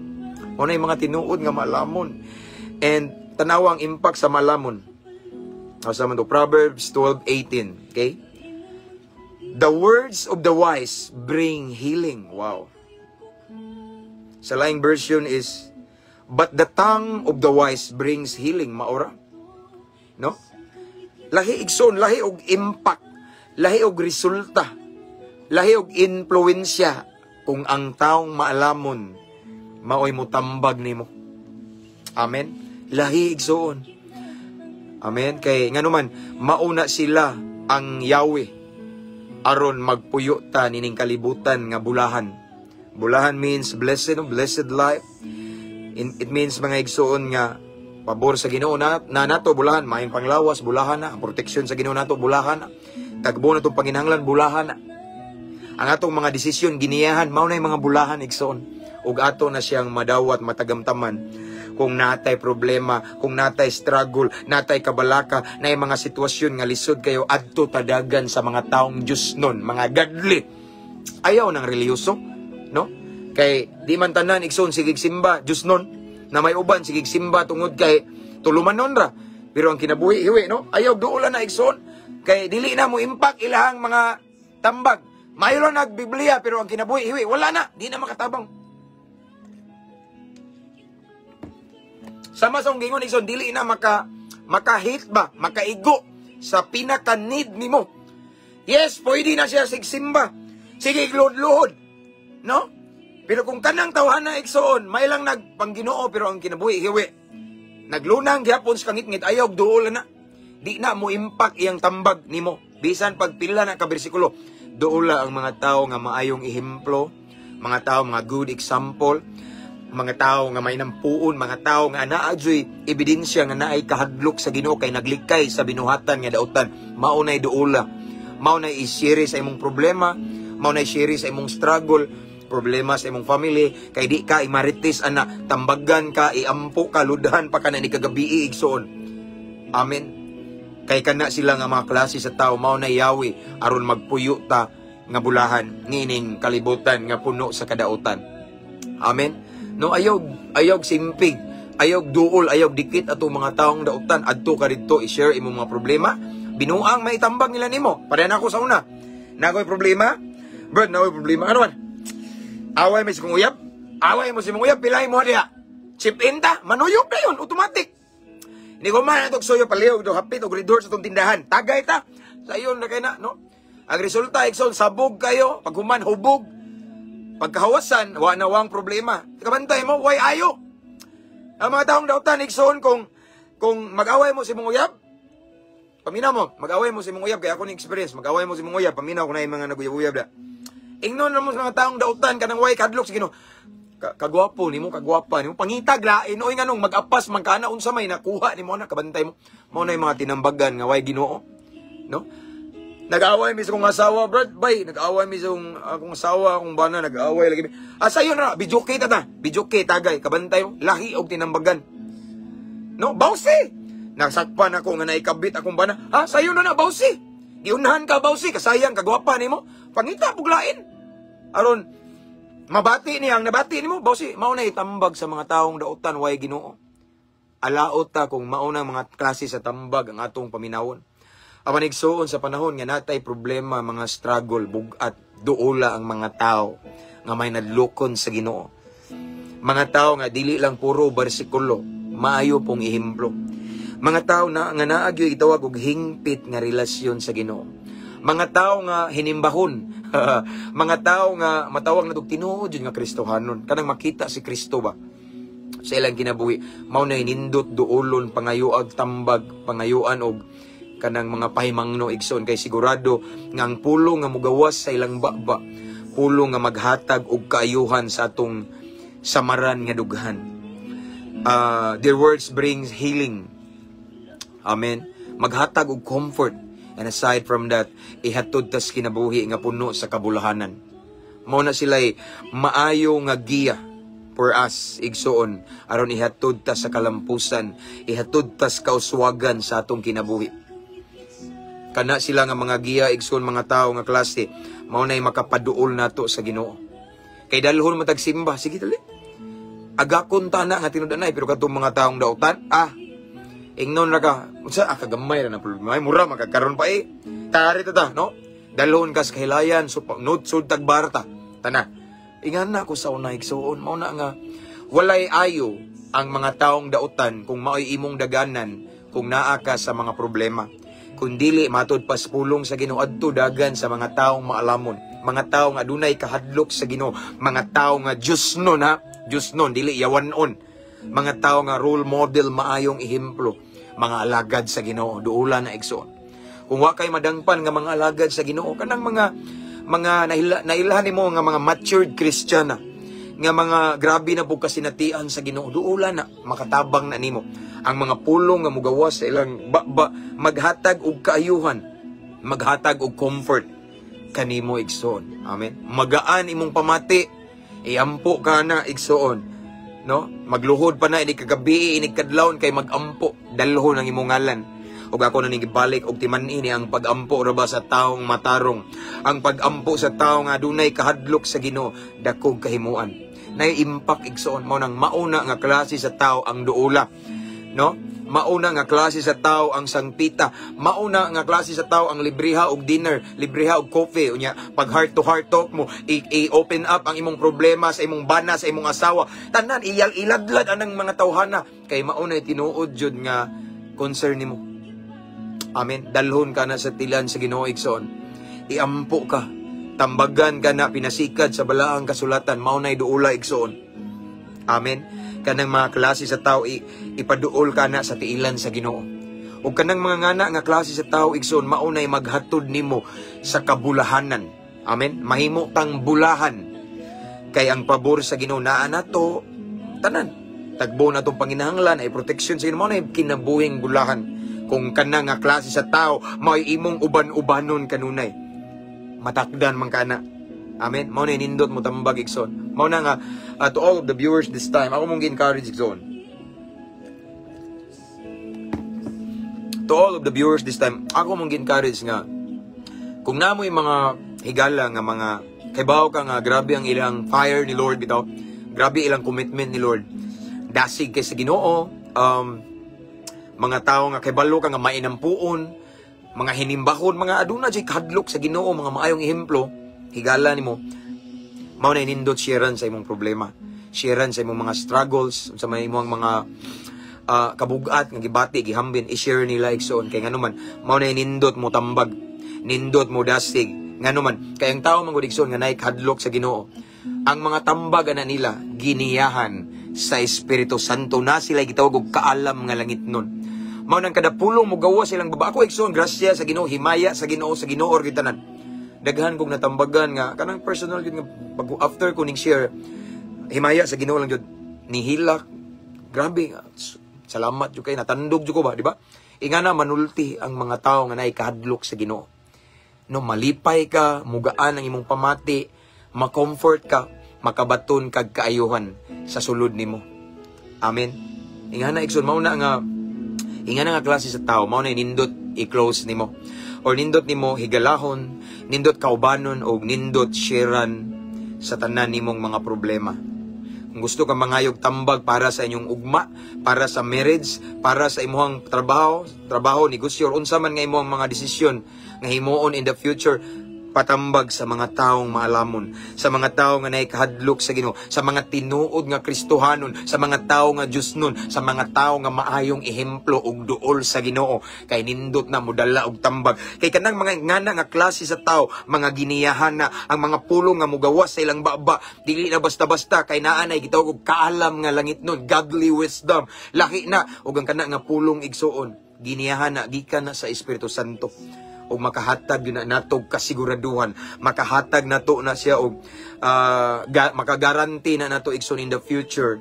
Speaker 1: maunay mga tinuod nga malamon. And tanawa ang impact sa malamon. Asa man to? Proverbs 12:18. Okay? The words of the wise bring healing. Wow. Sa laing version is, "But the tongue of the wise brings healing." Maura. No? Lahi, igsoon, lahi og impact, lahi og resulta, lahi og influensya kung ang taong maalamon maoy mutambag nimo. Amen. Lahi, igsoon. Amen. Kay nganuman mauna sila ang Yahweh aron magpuyo ta nining kalibutan nga bulahan. Bulahan means blessed, no? Blessed life. It means, mga igsoon, nga pabor sa Ginoo na nato bulahan, maayong panglawas bulahan na, ang proteksyon sa Ginoo nato bulahan na. Tagbo na itong panginahanglan, bulahan na. Ang atong mga desisyon giniyahan, mao na yung mga bulahan, igsoon. Ug ato na siyang madawat, matagamtaman kung natay problema, kung natay struggle, natay kabalaka, na mga sitwasyon nga lisod kayo, adto tadagan sa mga taong Diyos nun, mga godly. Ayaw ng reliyoso, no? Kay di man tanan, igsoon, sigig simba, Diyos nun, na may uban sigig simba tungod kay tulumanon ra. Pero ang kinabuhi hiwi, no? Ayaw duola na, igsoon. Kay dili na mo impact ilahang mga tambag. Mayo lang nagbiblia pero ang kinabuhi hiwi, wala na, di na makatabang. Sama sa akong gingon, igsoon, dili na maka-hit ba, makaigo sa pinaka-need nimo. Yes, pwede na siya sigsimba. Sige, luhod-luhod. No? Pero kung kanang tawhana, igsoon, may lang nagpangginoo pero ang kinabuhi hiwi. Naglunang gyapon sa kangitngit, ayaw duol na. Di na mo impact iyang tambag nimo. Bisan pagpila na ka bersikulo, duola ang mga tao nga maayong ehemplo, mga tao mga good example, mga tao nga may nampuon, mga tao nga naa juy ebidensya nga naay kahadlok sa Ginoo kay naglikay sa binuhatan nga dautan. Mao nay duola. Mao nay i-share sa imong problema, mao nay share sa imong struggle, problema sa imong family, kay di ka imarites ana, tambagan ka, iampo ka, ludhan pa ka na ni kagabi, igsoon. Amen. Kay kana sila nga mga klase sa tao, mao na Yahweh aron magpuyo ta nga bulahan nining kalibutan nga puno sa kadautan. Amen. No, ayaw ayaw simpig, ayaw duol, ayaw dikit atong mga taong dautan. Adto ka didto, i-share imong mga problema. Binuang may tambag nila nimo. Pareha na ako sa una. Nakoy problema? Brad, nakoy problema. Ano man? Away mo sa kong uyab? Away mo sa mong uyab, pilay mo diha. Chip in ta, manuyop na yun, automatic. Hindi ko man itong suyo palihog do hapit og redor sa itong tindahan. Tagay ta. Sa iyon na kay na, no? Ang resulta, igsoon, sabog kayo, paghuman, hubog. Pagkahawasan, wa na wang problema. Kabantay mo, way ayo. Ang mga taong dautan, igsoon, kung mag-away mo si mong uyab, paminaw mo, mag-away mo si mong uyab, kaya ako ni experience, mag-away mo si mong uyab, paminaw ko na yung mga naguyab-uyab da. Ingnon na mo sa mga taong dautan, kanang way kadlok sa Ginoo. Kagwapo nimo, kagwapa nimo, pangitag lain, oy nganong mag-apas man kana, unsa may nakuha nimo na kabantay mo. Mao na yung mga tinambagan nga way Ginoo. No? Nag-away mi sa akong asawa, brad, bay, nag-away mi sa akong asawa, akong bana, nag-away lagi mi. Ah, sayo na, bijuke ta ta, bijuke tagay, kabantay mo, lahi og tinambagan. No, bawsi. Nasakpan ako nga naikabit akong bana. Ha, sayo na na, bawsi. Giunahan ka, bawsi, kasayang kagwapa nimo. Pangita puglain. Aron mabati niya ang nabati nimo, bawsi, mao na itambag sa mga taong dautan way Ginoo. Alaot ta kung mao na mga klase sa tambag ang atong paminawon. Apan, igsuon, sa panahon nga natay problema, mga struggle, bugat, duola ang mga tao nga may nadlokon sa Ginoo. Mga tao nga dili lang puro bersikulo, maayo pong ehemplo. Mga tao na nga naa gyoy gitawag og hingpit nga relasyon sa Ginoo. Mga tao nga hinimbahon, mga tao nga matawag na tinuod jud nga Kristohanon, kanang makita si Kristo ba sa ilang kinabuhi. Mao na nindot duolon, pangayuag tambag, pangayuan og kanang mga pahimangno, igsoon, kay sigurado nga ang pulong nga mugawas sa ilang baba, pulong nga maghatag og kaayuhan sa atong samaran nga dughan. Their words brings healing. Amen. Maghatag og comfort. And aside from that, ihatod tas kinabuhi nga puno sa kabulahanan. Mao na sila'y maayo nga giya. for us, igsuon, aron ihatod ta sa kalampusan, ihatod ta sa kauswagan sa atong kinabuhi. Kana sila nga mga giya, igsuon, mga tao nga klase, mao nay makapaduol nato sa Ginoo. Kay dalhon mo tagsimba, sige dali. Agakon ta na nga tinud-anay, pero katong mga taong dautan, ingnon ra ka, unsa ah kagamay ra na problema, ay mura makakaron pa eh. Tari ta ta, no? Dalhon ka sa kahilayan, so not sud tagbarta. Tana. Ingan na ko sa una, igsuon, mao na nga walay ayo ang mga taong dautan kung mao'y imong daganan kung naa ka sa mga problema. Kung dili matud pas pulong sa Ginoo, adto dagan sa mga taong maalamon, mga taong adunay kahadlok sa Ginoo, mga tawo nga Diyosnon ha, Diyosnon dili yawanon. Mga tao nga role model, maayong ehemplo, mga alagad sa Ginoo, duula na, igsoon. Kung wa kay madangpan nga mga alagad sa Ginoo, kanang mga nailhan nimo nga mga matured Christian na, nga mga grabe na po kasinatian sa Ginoo, duula na, makatabang na nimo. Ang mga pulong nga mugawas sa ilang ba, maghatag og kaayuhan, maghatag og comfort kanimo, igsoon. Amen. Magaan imong pamati, iampo ka na, igsoon. No? Magluhod pa na inig kagabi, inig kadlawon kay magampo, dalhon ang imong ngalan. Ug ako na ning gibalik og timan-i ni ang pagampo ra ba sa taong matarong. Ang pagampo sa tawo nga adunay kahadlok sa Ginoo, dakog kahimuan. Nay impact, igsoon. Mao nang mauna nga klase sa tao ang duula. No? Mauna nga klase sa tao ang sangpita. Mauna nga klase sa tao ang libriha og dinner, libriha og coffee. Unya, pag heart to heart talk mo, i-open up ang imong problema sa imong bana, sa imong asawa. Tanan iyal iladlad anang mga tawhana kay mauna tinuod jud nga concern nimo. Amen. Dalhon ka na sa tilan sa Ginoo, igsoon. Iampo ka. Tambagan ka na pinasikad sa balaang kasulatan. Mao na'y duula, igsoon. Amen. Kanang mga klase sa tao ipaduol ka na sa tiilan sa Ginoo. Ug kanang mga ngana nga klase sa tao, igsoon, mao na'y maghatod nimo sa kabulahanan. Amen. Mahimo kang bulahan. Kay ang pabor sa Ginoo naa nato tanan. Tagbo na tong panginahanglan ay protection sa Ginoo, mao na'y kinabuhing bulahan. Kung kana nga klase sa tao mao'y imong uban-ubanon kanunay, matakdan man kana. Amen. Mao na nindot mo tambag, igsoon. Mao na nga to all of the viewers this time, ako mong gi-encourage, igsoon. To all of the viewers this time, ako mong gi-encourage nga kung namoy mga higala nga mga kaybaw ka nga grabe ang ilang fire ni Lord bitaw. Grabe ilang commitment ni Lord. Dasig kay sa Ginoo, mga tao nga kaybalo ka nga mainampuon, mga hinimbahon, mga aduna jay kahadlok sa Ginoo, mga maayong ehemplo, higala nimo, mao na nindot sharean sa imong problema. Sharean sa imong mga struggles, sa may imong mga kabugat nga gibati, gihambin, i-share nila, igsoon. Kay ngano man, mao na nindot mo tambag, nindot mo dasig. Ngano man, kay ang tao man gud, igsoon, nga naay kahadlok sa Ginoo, ang mga tambag ana nila giniyahan sa Espiritu Santo na sila gitawag og kaalam nga langit nun. Mao nang kada pulong mo gawa silang baba. Ako, igsoon, grasya sa Ginoo, himaya sa Ginoo, sa Ginoo or gitanan. Daghan kong natambagan nga kanang personal gyud nga pag after ko ning share, himaya sa Ginoo lang jud nihilak. Grabe nga. Salamat jud kay natandog jud ko ba, di ba? Ingana manulti ang mga tao nga naay kahadlok sa Ginoo. No, malipay ka, mugaan ang imong pamati, ma-comfort ka, makabaton kag kaayuhan sa sulod nimo. Amen. Ingana, igsoon, mao na nga ingana nga klase sa tao, mao na nindot i-close nimo. Or nindot nimo higalahon, nindot kaubanon og nindot sharean sa tanan nimong mga problema. Kung gusto ka mangayog tambag para sa inyong ugma, para sa marriage, para sa imong trabaho, negosyo, or unsa man nga imong mga desisyon nga himuon in the future, patambag sa mga taong maalamon, sa mga tao nga naikahadlok sa Ginoo, sa mga tinuod nga Kristohanon, sa mga tao nga Diyosnon, sa mga tao nga maayong ehemplo ug duol sa Ginoo, kay nindot na modala og tambag. Kay kanang mga ngana nga klase sa tao, mga giniyahan na ang mga pulong nga mugawas sa ilang baba, dili na basta-basta kay naa nay gitawag og kaalam nga langit nun, godly wisdom. Laki na ug ang kana nga pulong, igsuon, giniyahan na gikan na sa Espiritu Santo og makahatag yun na nato kasiguraduhan, makahatag nato na siya og makagaranti na nato, igsoon, in the future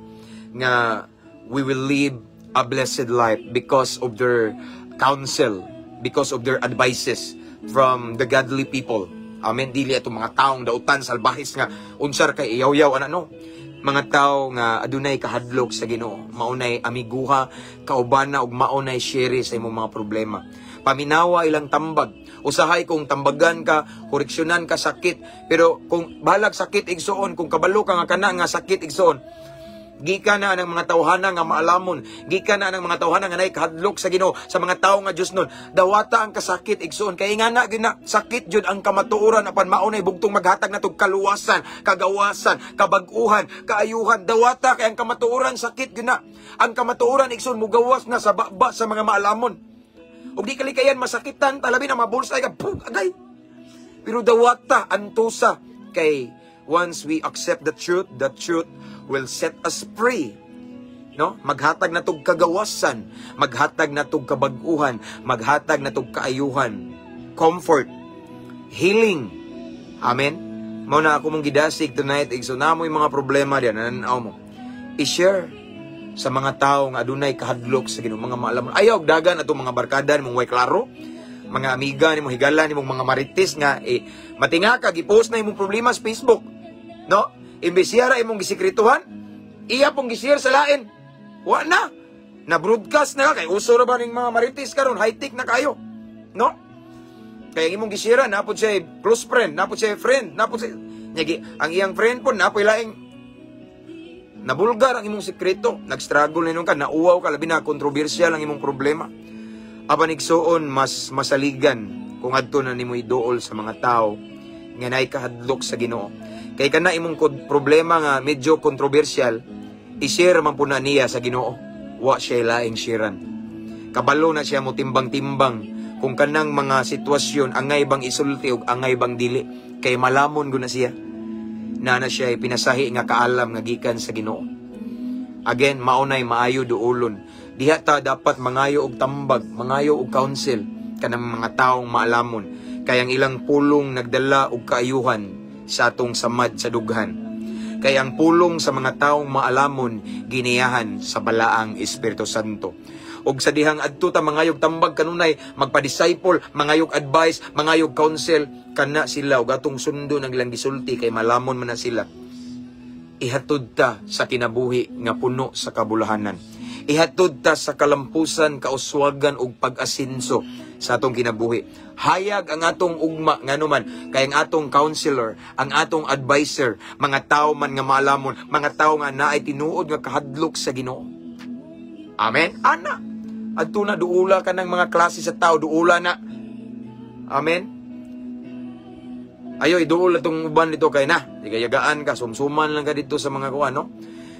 Speaker 1: nga we will live a blessed life because of their counsel, because of their advices from the godly people. Amen. Dili atong mga taong dautan, salbahis nga unsar kay iyaw-yaw ana, no. Mga tao nga adunay kahadlok sa Ginoo, maunay amiguha, kaubana ug maunay share sa imong mga problema. Paminawa ilang tambag. Usahay kung tambagan ka, koreksyonan ka, sakit, pero kung balag sakit, igsuon, kung kabalo ka nga kana nga sakit, igsuon, gikan na ng mga tawhana nga maalamon, gikan na ng mga tawhana nga naay kahadlok sa Ginoo, sa mga tawo nga Dios nun, dawata ang kasakit, igsuon, kay nga na gyud na sakit jud ang kamatuoran, apan mao nay bugtong maghatag natog kaluwasan, kagawasan, kabag-uhan, kaayuhan. Dawata kay ang kamatuoran, sakit gyud na. Ang kamatuoran, igsuon, mugawas na sa baba sa mga maalamon. Ug di kalikayan masakitan, talabi na mabulsay ka, pug, agay. Pero dawata antusa kay once we accept the truth will set us free. No? Maghatag na tog kagawasan, maghatag na tog kabag-uhan, maghatag na tog kaayuhan, comfort, healing. Amen. Mao na ako mong gidasig tonight, igso, na mo'y mga problema diyan, nananaw mo. I-share sa mga tao nga adunay kahadlok sa Ginoo, mga maalamon. Ayaw og dagan atong mga barkada nimong way klaro, mga amiga nimo, higala nimong mga marites nga eh, matinga ka, gipost na imong problema sa Facebook. No? Imbes siya ra imong gisikretuhan, iya pong gishare sa lain. Wa na. Na broadcast na ka kay uso ra ba ning mga marites karon, high-tech na kayo. No? Kaya ang imong gishare, napod siya close friend, napod siya friend, napod siya nyagi, ang iyang friend po napoy laing nabulgar ang imong sikreto, nag-struggle ninong ka, nauwaw ka, labi na kontrobersyal ang imong problema. Apan, igsuon, mas masaligan kung adto na nimo iduol sa mga tao nga naay kahadlok sa Ginoo. Kay kana imong problema nga medyo kontrobersyal, i-share man po na niya sa Ginoo. Wa siya laing sharean. Kabalo na siya mo timbang-timbang kung kanang mga sitwasyon angay bang isulti ug angay bang dili, kay malamon gud na siya. Na na siya pinasahi nga kaalam nga gikan sa Ginoo. Again, maunay maayo duolon. Diha ta dapat mangayo og tambag, mangayo og counsel kanang mga taong maalamon. Kay ang ilang pulong nagdala og kaayuhan sa atong samad sa dughan. Kay ang pulong sa mga taong maalamon giniyahan sa Balaang Espiritu Santo. Og sa dihang adto ta mangayog tambag kanunay, magpa-disciple, mangayog advice, mangayog counsel, kana sila og atong sundon ang ilang gisulti kay malamon man na sila. Ihatod ta sa kinabuhi nga puno sa kabulahanan. Ihatod ta sa kalampusan, kauswagan ug pag-asinso sa atong kinabuhi. Hayag ang atong ugma, nganuman kay ang atong counselor, ang atong advisor, mga tao man nga maalamon, mga tao nga naay tinuod nga kahadlok sa Ginoo. Amen. Ana. Adto na duula ka ng mga klase sa tao, duula na. Amen. Ayo iduol atong uban dito kay na. Igayagaan ka, sumsuman lang ka dito sa mga kuan, no?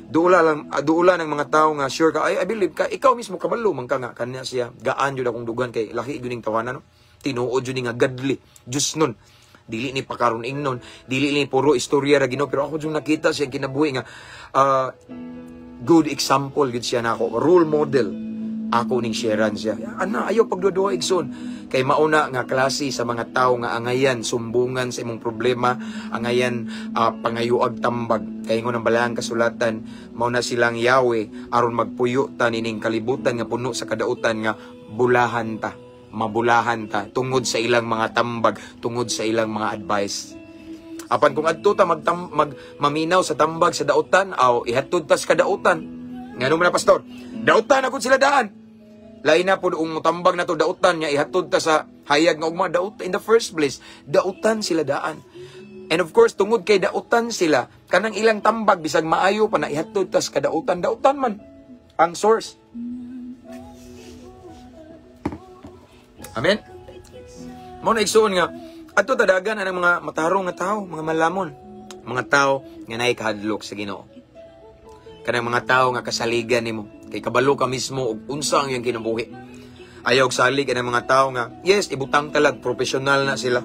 Speaker 1: Duula lang, duula ng mga tao nga sure ka, ay, I believe ka, ikaw mismo kabalo man ka nga kanya siya. Gaan jud akong dugan kay lahi gyud ning tawanan, no? Tinuod jud ni nga godly. Diyos nun. Dili ni pakaron ingnon, dili ni puro istorya ra Ginoo, pero ako jud nakita siya kinabuhi nga good example gid siya nako, role model ako ning sharean siya. Ana, ayaw pagduduha, igsoon. Kay mauna nga klase sa mga tao nga angayan sumbungan sa imong problema, angayan pangayuag tambag. Kay ingon ang Balaang Kasulatan, mao na silang Yahweh aron magpuyo ta nining kalibutan nga puno sa kadautan nga bulahan ta, mabulahan ta tungod sa ilang mga tambag, tungod sa ilang mga advice. Apan kung adto ta mag maminaw sa tambag sa dautan, aw ihatod ta sa kadautan. Ngano man na, pastor? Dautan na sila daan. Lain na po ang tambag na to dautan nga ihatod ta sa hayag nga ugma, daut in the first place, dautan sila daan. And of course, tungod kay dautan sila, kanang ilang tambag bisag maayo pa na ihatod ta sa kadautan, dautan man ang source. Amen. Mao na, igsuon, nga adto tadagan ang mga matarong nga tao, mga malamon, mga tao nga naay kahadlok sa Ginoo. Kanang mga tao nga kasaligan nimo kay kabalo ka mismo og unsa ang iyang kinabuhi. Ayaw og salig ang mga tao nga yes, ibutang talag profesional na sila.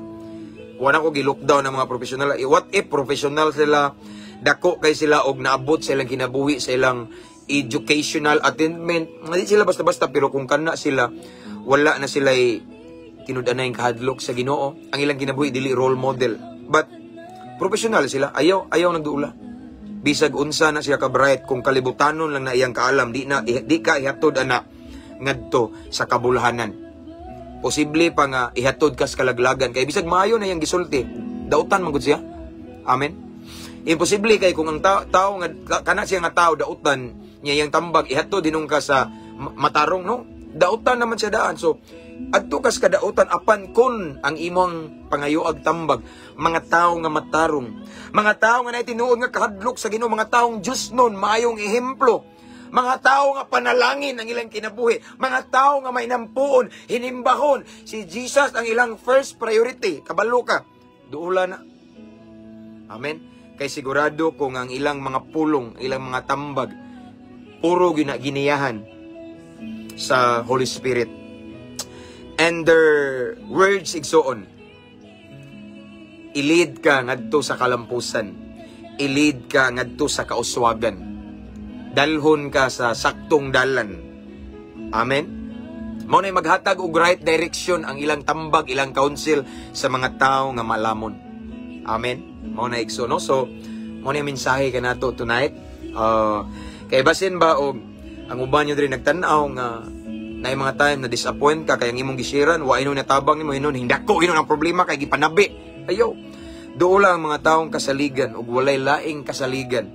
Speaker 1: Wala ko gi-lockdown ng mga profesional. Eh, what if professional sila, dako kay sila og naabot sa ilang kinabuhi, sa ilang educational attainment. Hindi sila basta-basta, pero kung kana sila, wala na sila tinud-anay kahadlok sa Ginoo. Ang ilang kinabuhi dili role model. But professional sila, ayaw ayaw nagduula. Bisag unsa na siya ka bright, kung kalibutanon lang na iyang kaalam, di na di ka ihatod ana ngadto sa kabulhanan. Posible pa nga ihatod ka sa kalaglagan kay bisag maayo na iyang gisulti, dautan man gud siya. Amen. Imposible kay kung ang tao nga kana siya nga tao dautan niya, iyang tambag ihatod dinung ka sa matarong, no? Dautan naman siya daan. So adto kas kadautan, apan kun ang imong pangayoag tambag, mga tao nga matarong, mga tao nga naay tinuod nga kahadlok sa Ginoo, mga taong Diyosnon, maayong ehemplo, mga tao nga panalangin ang ilang kinabuhi, mga tao nga may nampuon, hinimbahon si Jesus ang ilang first priority, kabalo ka, duula na. Amen. Kay sigurado kung ang ilang mga pulong, ilang mga tambag, puro giniyahan sa Holy Spirit. And their words, igsoon, i-lead ka ngadto sa kalampusan. I-lead ka ngadto sa kauswagan. Dalhon ka sa saktong dalan. Amen? Mao na maghatag og right direction ang ilang tambag, ilang counsel sa mga tao nga malamon. Amen? Mao na, igsoon, no? So, mao na yung mensahe kanato tonight. Kay basin ba og ang uban nyo diri nagtan-aw nga na mga time na disappoint ka kay ang imong gishiran wa ino natabang nimo, hinon hindako hinon ang problema kay gipanabi. Ayo duol ang mga taong kasaligan, ug walay laing kasaligan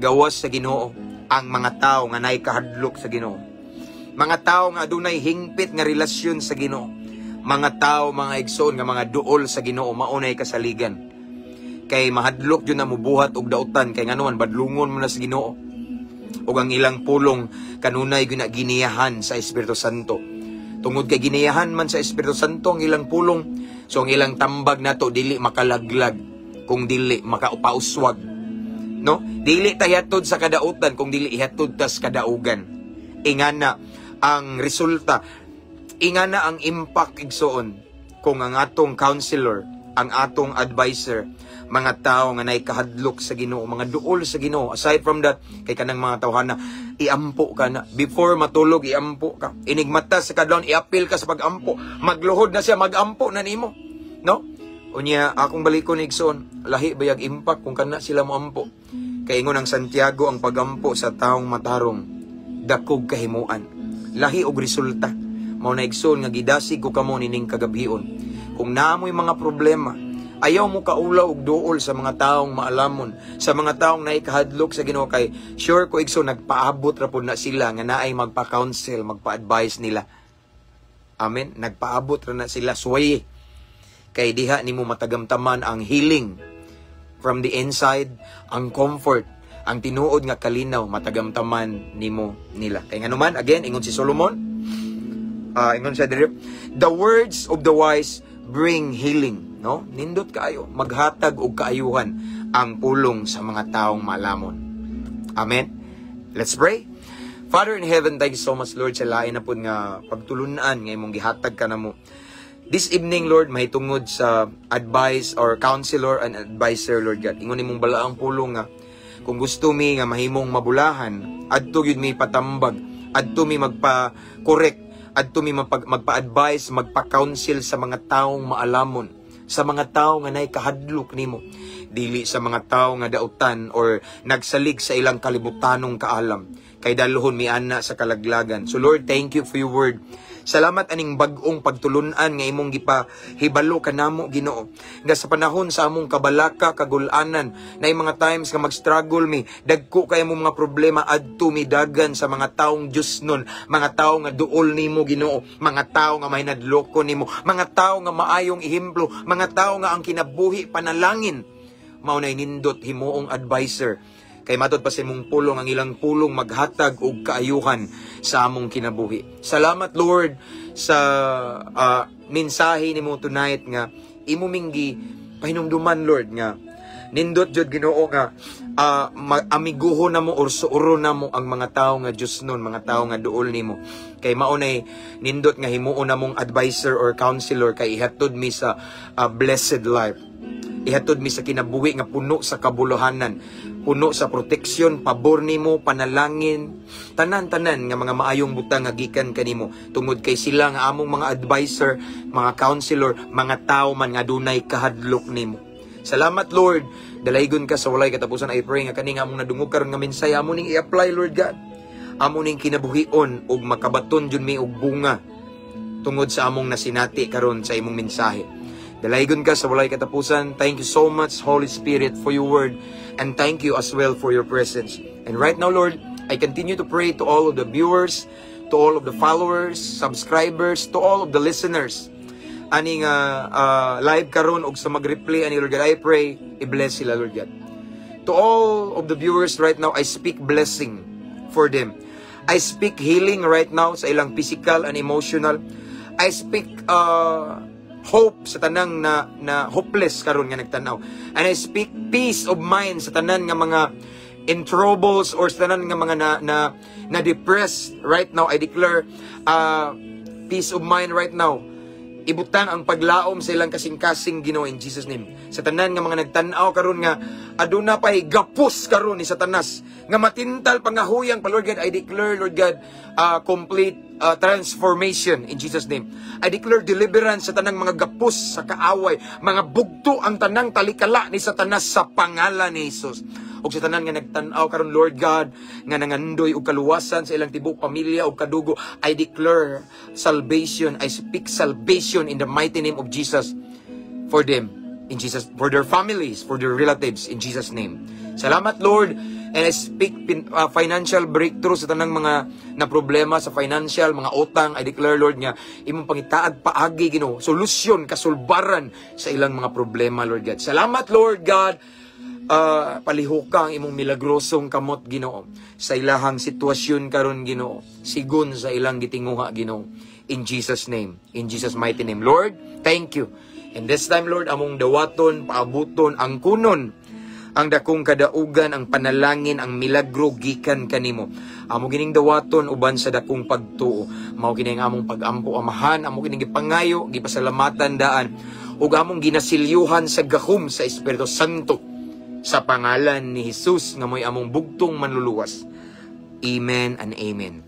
Speaker 1: gawas sa Ginoo ang mga tao nga naay kahadlok sa Ginoo, mga tao nga adunay hingpit nga relasyon sa Ginoo, mga tao, mga igsoon, nga mga duol sa Ginoo. Mao nay kasaligan kay mahadlok jud na mubuhat og dautan kay ngano man, badlungon mo na sa Ginoo, ug ang ilang pulong kanunay gyud na giniyahan sa Espiritu Santo. Tungod kay giniyahan man sa Espiritu Santo ang ilang pulong, so ang ilang tambag nato dili makalaglag kung dili makapauswag. No? Dili ta hihatod sa kadautan kung dili ihatod ta sa kadaugan. Ingana ang resulta, ingana ang impact, igsoon, kung ang atong counselor, ang atong advisor, mga tao nga naay kahadlok sa Ginoo, mga duol sa Ginoo. Aside from that, kay kanang mga tawhana, iampo ka na. Before matulog, iampo ka. Inigmata sa kadlawon, iapil ka sa pagampo. Magluhod na siya, magampo na nimo. No? Unya, akong balikon, igsoon, lahi bayag impact kung kana sila mo ampo. Kay ingon ang Santiago, ang pagampo sa taong matarong, dakog kahimuan. Lahi og resulta. Mao na, igsoon, nga gidasig ko kamo nining kagabhion. Kung naamoy mga problema, ayaw mo kaulaw og duol sa mga taong maalamon, sa mga taong naikahadlok sa Ginoo, kay sure ko, igsoon, nagpaabot ra pud na sila nga naay magpa-counsel, magpa-advise nila. Amen. Nagpaabot ra na sila suwaye. Kay diha nimo matagamtaman ang healing from the inside, ang comfort, ang tinuod nga kalinaw matagamtaman nimo nila. Kay nganuman, again, ingon si Solomon, ingon siya diri, "The words of the wise bring healing," no? Nindot kaayo, maghatag og kaayuhan ang pulong sa mga taong malamon. Amen. Let's pray. Father in heaven, thank you so much, Lord, sa lain na pud nga pagtulunan nga imong gihatag kanamo. This evening, Lord, mahitungod sa advice or counselor and advisor, Lord God. Ingon imong balaang pulong nga kung gusto mi nga mahimong mabulahan, adto gyud mi patambag, adto mi magpa-correct, adto mi magpa-advise, magpa-counsel sa mga taong maalamon, sa mga tao nga nay kahadlok nimo, dili sa mga tao nga dautan or nagsalig sa ilang kalibutanong kaalam, kay dalhon mi ana sa kalaglagan. So Lord, thank you for your word. Salamat aning bag-ong pagtulunan nga imong gipahibalo kanamo, Ginoo. Nga sa panahon sa among kabalaka, kagulanan, na mga times nga mag-struggle mi, dagko kay mo mga problema, adto mi dagan sa mga taong Diyosnon, mga tao nga duol nimo, Ginoo, mga tao nga mahinadloko nimo, mga tao nga maayong ehemplo, mga tao nga ang kinabuhi panalangin. Mao nay nindot himuong advisor kay matod pa sa imong pulong, ang ilang pulong maghatag og kaayuhan sa among kinabuhi. Salamat, Lord, sa mensahe nimo tonight nga imo minggi pahinumduman, Lord, nga nindot jud, Ginoo, nga amiguho namo or suuro namo ang mga tawo nga Diyosnon, mga tawo nga duol nimo. Kay mao nay nindot nga himuon namong advisor or counselor kay ihatod mi sa blessed life. Ihatod mi sa kinabuhi nga puno sa kabuluhanan, puno sa proteksyon, pabor nimo, panalangin, tanan-tanan nga mga maayong butang nga gikan kanimo tungod kay sila nga among mga advisor, mga counselor, mga tao man nga dunay kahadlok nimo. Salamat, Lord. Dalaygon ka sa walay katapusan. I pray nga kani nga among nadungog karon nga mensahe amo ning i-apply, Lord God. Amo ning kinabuhion ug makabaton jud mi og bunga tungod sa among nasinati karon sa imong mensahe. Dalaygon ka sa walay katapusan. Thank you so much, Holy Spirit, for your word. And thank you as well for your presence. And right now, Lord, I continue to pray to all of the viewers, to all of the followers, subscribers, to all of the listeners aning live karon og sa mag-replay ani. Lord God, I pray i-bless sila, Lord God. To all of the viewers right now, I speak blessing for them. I speak healing right now sa ilang physical and emotional. I speak hope sa tanang na hopeless karon nga nagtanaw. And I speak peace of mind sa tanan nga mga in troubles or sa tanan nga mga na depressed right now. I declare peace of mind right now. Ibutang ang paglaom sa ilang kasing-kasing, Ginoo, in Jesus' name. Sa tanan nga mga nagtan-aw karon nga aduna pay gapos karon ni Satanas nga matintal pangahuyang pa, Lord God, I declare, Lord God, complete transformation in Jesus' name. I declare deliverance sa tanang mga gapos sa kaaway, mga bugto ang tanang talikala ni Satanas sa pangalan ni Jesus. Ug sa tanan nga nagtan-aw karon, Lord God, nga nangandoy og kaluwasan sa ilang tibok pamilya ug kadugo, I declare salvation. I speak salvation in the mighty name of Jesus for them in Jesus, for their families, for their relatives, in Jesus' name. Salamat, Lord. And I speak financial breakthrough sa tanang mga na problema sa financial, mga utang. I declare, Lord, nga imong pangitaag paagi, Ginoo, solusyon, kasulbaran sa ilang mga problema, Lord God. Salamat, Lord God. Palihuka ang imong milagrosong kamot, Ginoo, sa ilahang sitwasyon karon, Ginoo, sigon sa ilang gitinguha, Ginoo, in Jesus' name, in Jesus' mighty name. Lord, thank you. And this time, Lord, among dawaton, paabuton, ang kunon ang dakong kadaugan, ang panalangin, ang milagro gikan kanimo. Amo kining dawaton uban sa dakong pagtuo. Mao kini ang among pagampo, Amahan, amo kining gipangayo, gipasalamatan daan ug among ginasilyuhan sa gahom sa Espiritu Santo sa pangalan ni Jesus nga mo'y among bugtong manluluwas. Amen and amen.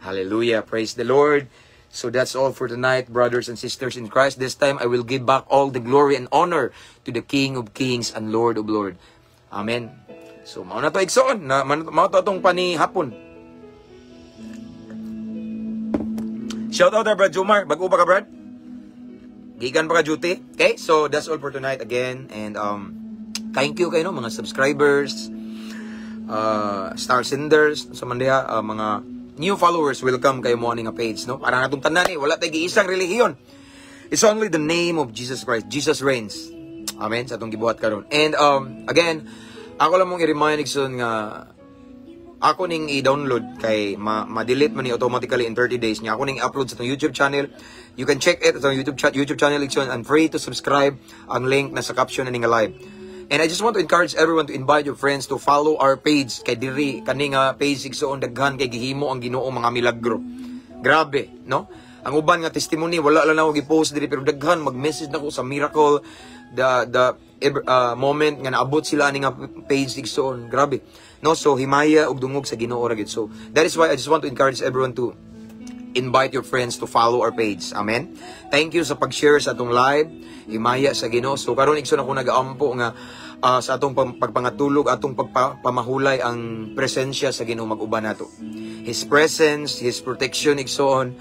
Speaker 1: Hallelujah. Praise the Lord. So that's all for tonight, brothers and sisters in Christ. This time, I will give back all the glory and honor to the King of Kings and Lord of Lords. Amen. So, mao na to, igsoon. Na, mao to atong panihapon. Shout out there, Brad Jumar. Bago pa ka, Brad? Gikan pa ka duty. Okay, so that's all for tonight again. And thank you kayo, no, mga subscribers, star senders, sa man diha, mga new followers, welcome kayo mo ani nga page, no? Para natong tanan eh, wala tay giisang relihiyon. It's only the name of Jesus Christ. Jesus reigns. Amen, sa atong gibuhat karon. And again, ako lang mong i-remind, igsoon, nga ako ning i-download kay ma-delete man ni automatically in 30 days niya. Ako ning i-upload sa atong YouTube channel. You can check it sa atong YouTube channel, igsoon, and free to subscribe. Ang link na sa caption na ning live. And I just want to encourage everyone to invite your friends to follow our page kay diri kani nga page, igsoon, daghan kay gihimo ang Ginoo mga milagro. Grabe, no? Ang uban nga testimony wala lang ako gi-post diri pero daghan mag-message nako sa miracle the moment nga naabot sila ani nga page, igsoon. Grabe. No, so himaya ug dungog sa Ginoo ra gyud. So that is why I just want to encourage everyone to invite your friends to follow our page. Amen. Thank you sa pag-share sa atong live. Himaya sa Ginoo. So karon, igsoon, ako nagaampo nga sa atong pagpangatulog, atong pagpamahulay ang presensya sa Ginoo mag-uban nato. His presence, His protection, igsoon,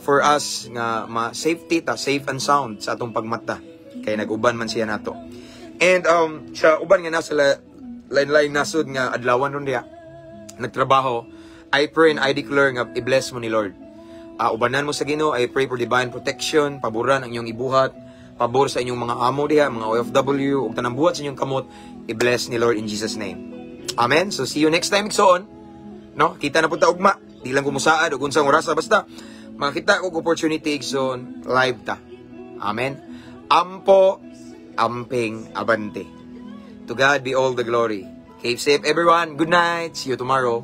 Speaker 1: for us nga ma safety ta, safe and sound sa atong pagmata kay nag-uban man siya nato. And sa uban nga nasa lain-lain nasod nga adlawan ron diha nagtrabaho, I pray and I declare nga i-bless mo ni Lord. Ubanan mo sa Ginoo. I pray for divine protection, paboran ang inyong ibuhat, pabor sa inyong mga amo diha, mga OFW, ug tanang buhat sa inyong kamot, i-bless ni Lord in Jesus' name. Amen. So see you next time, igsoon. No? Kita na pud ta ugma. Di lang kumusaad ug unsang orasa, basta makita ko opportunity, igsoon, live ta. Amen. Ampo, amping, abante. To God be all the glory. Keep safe, everyone. Good night. See you tomorrow.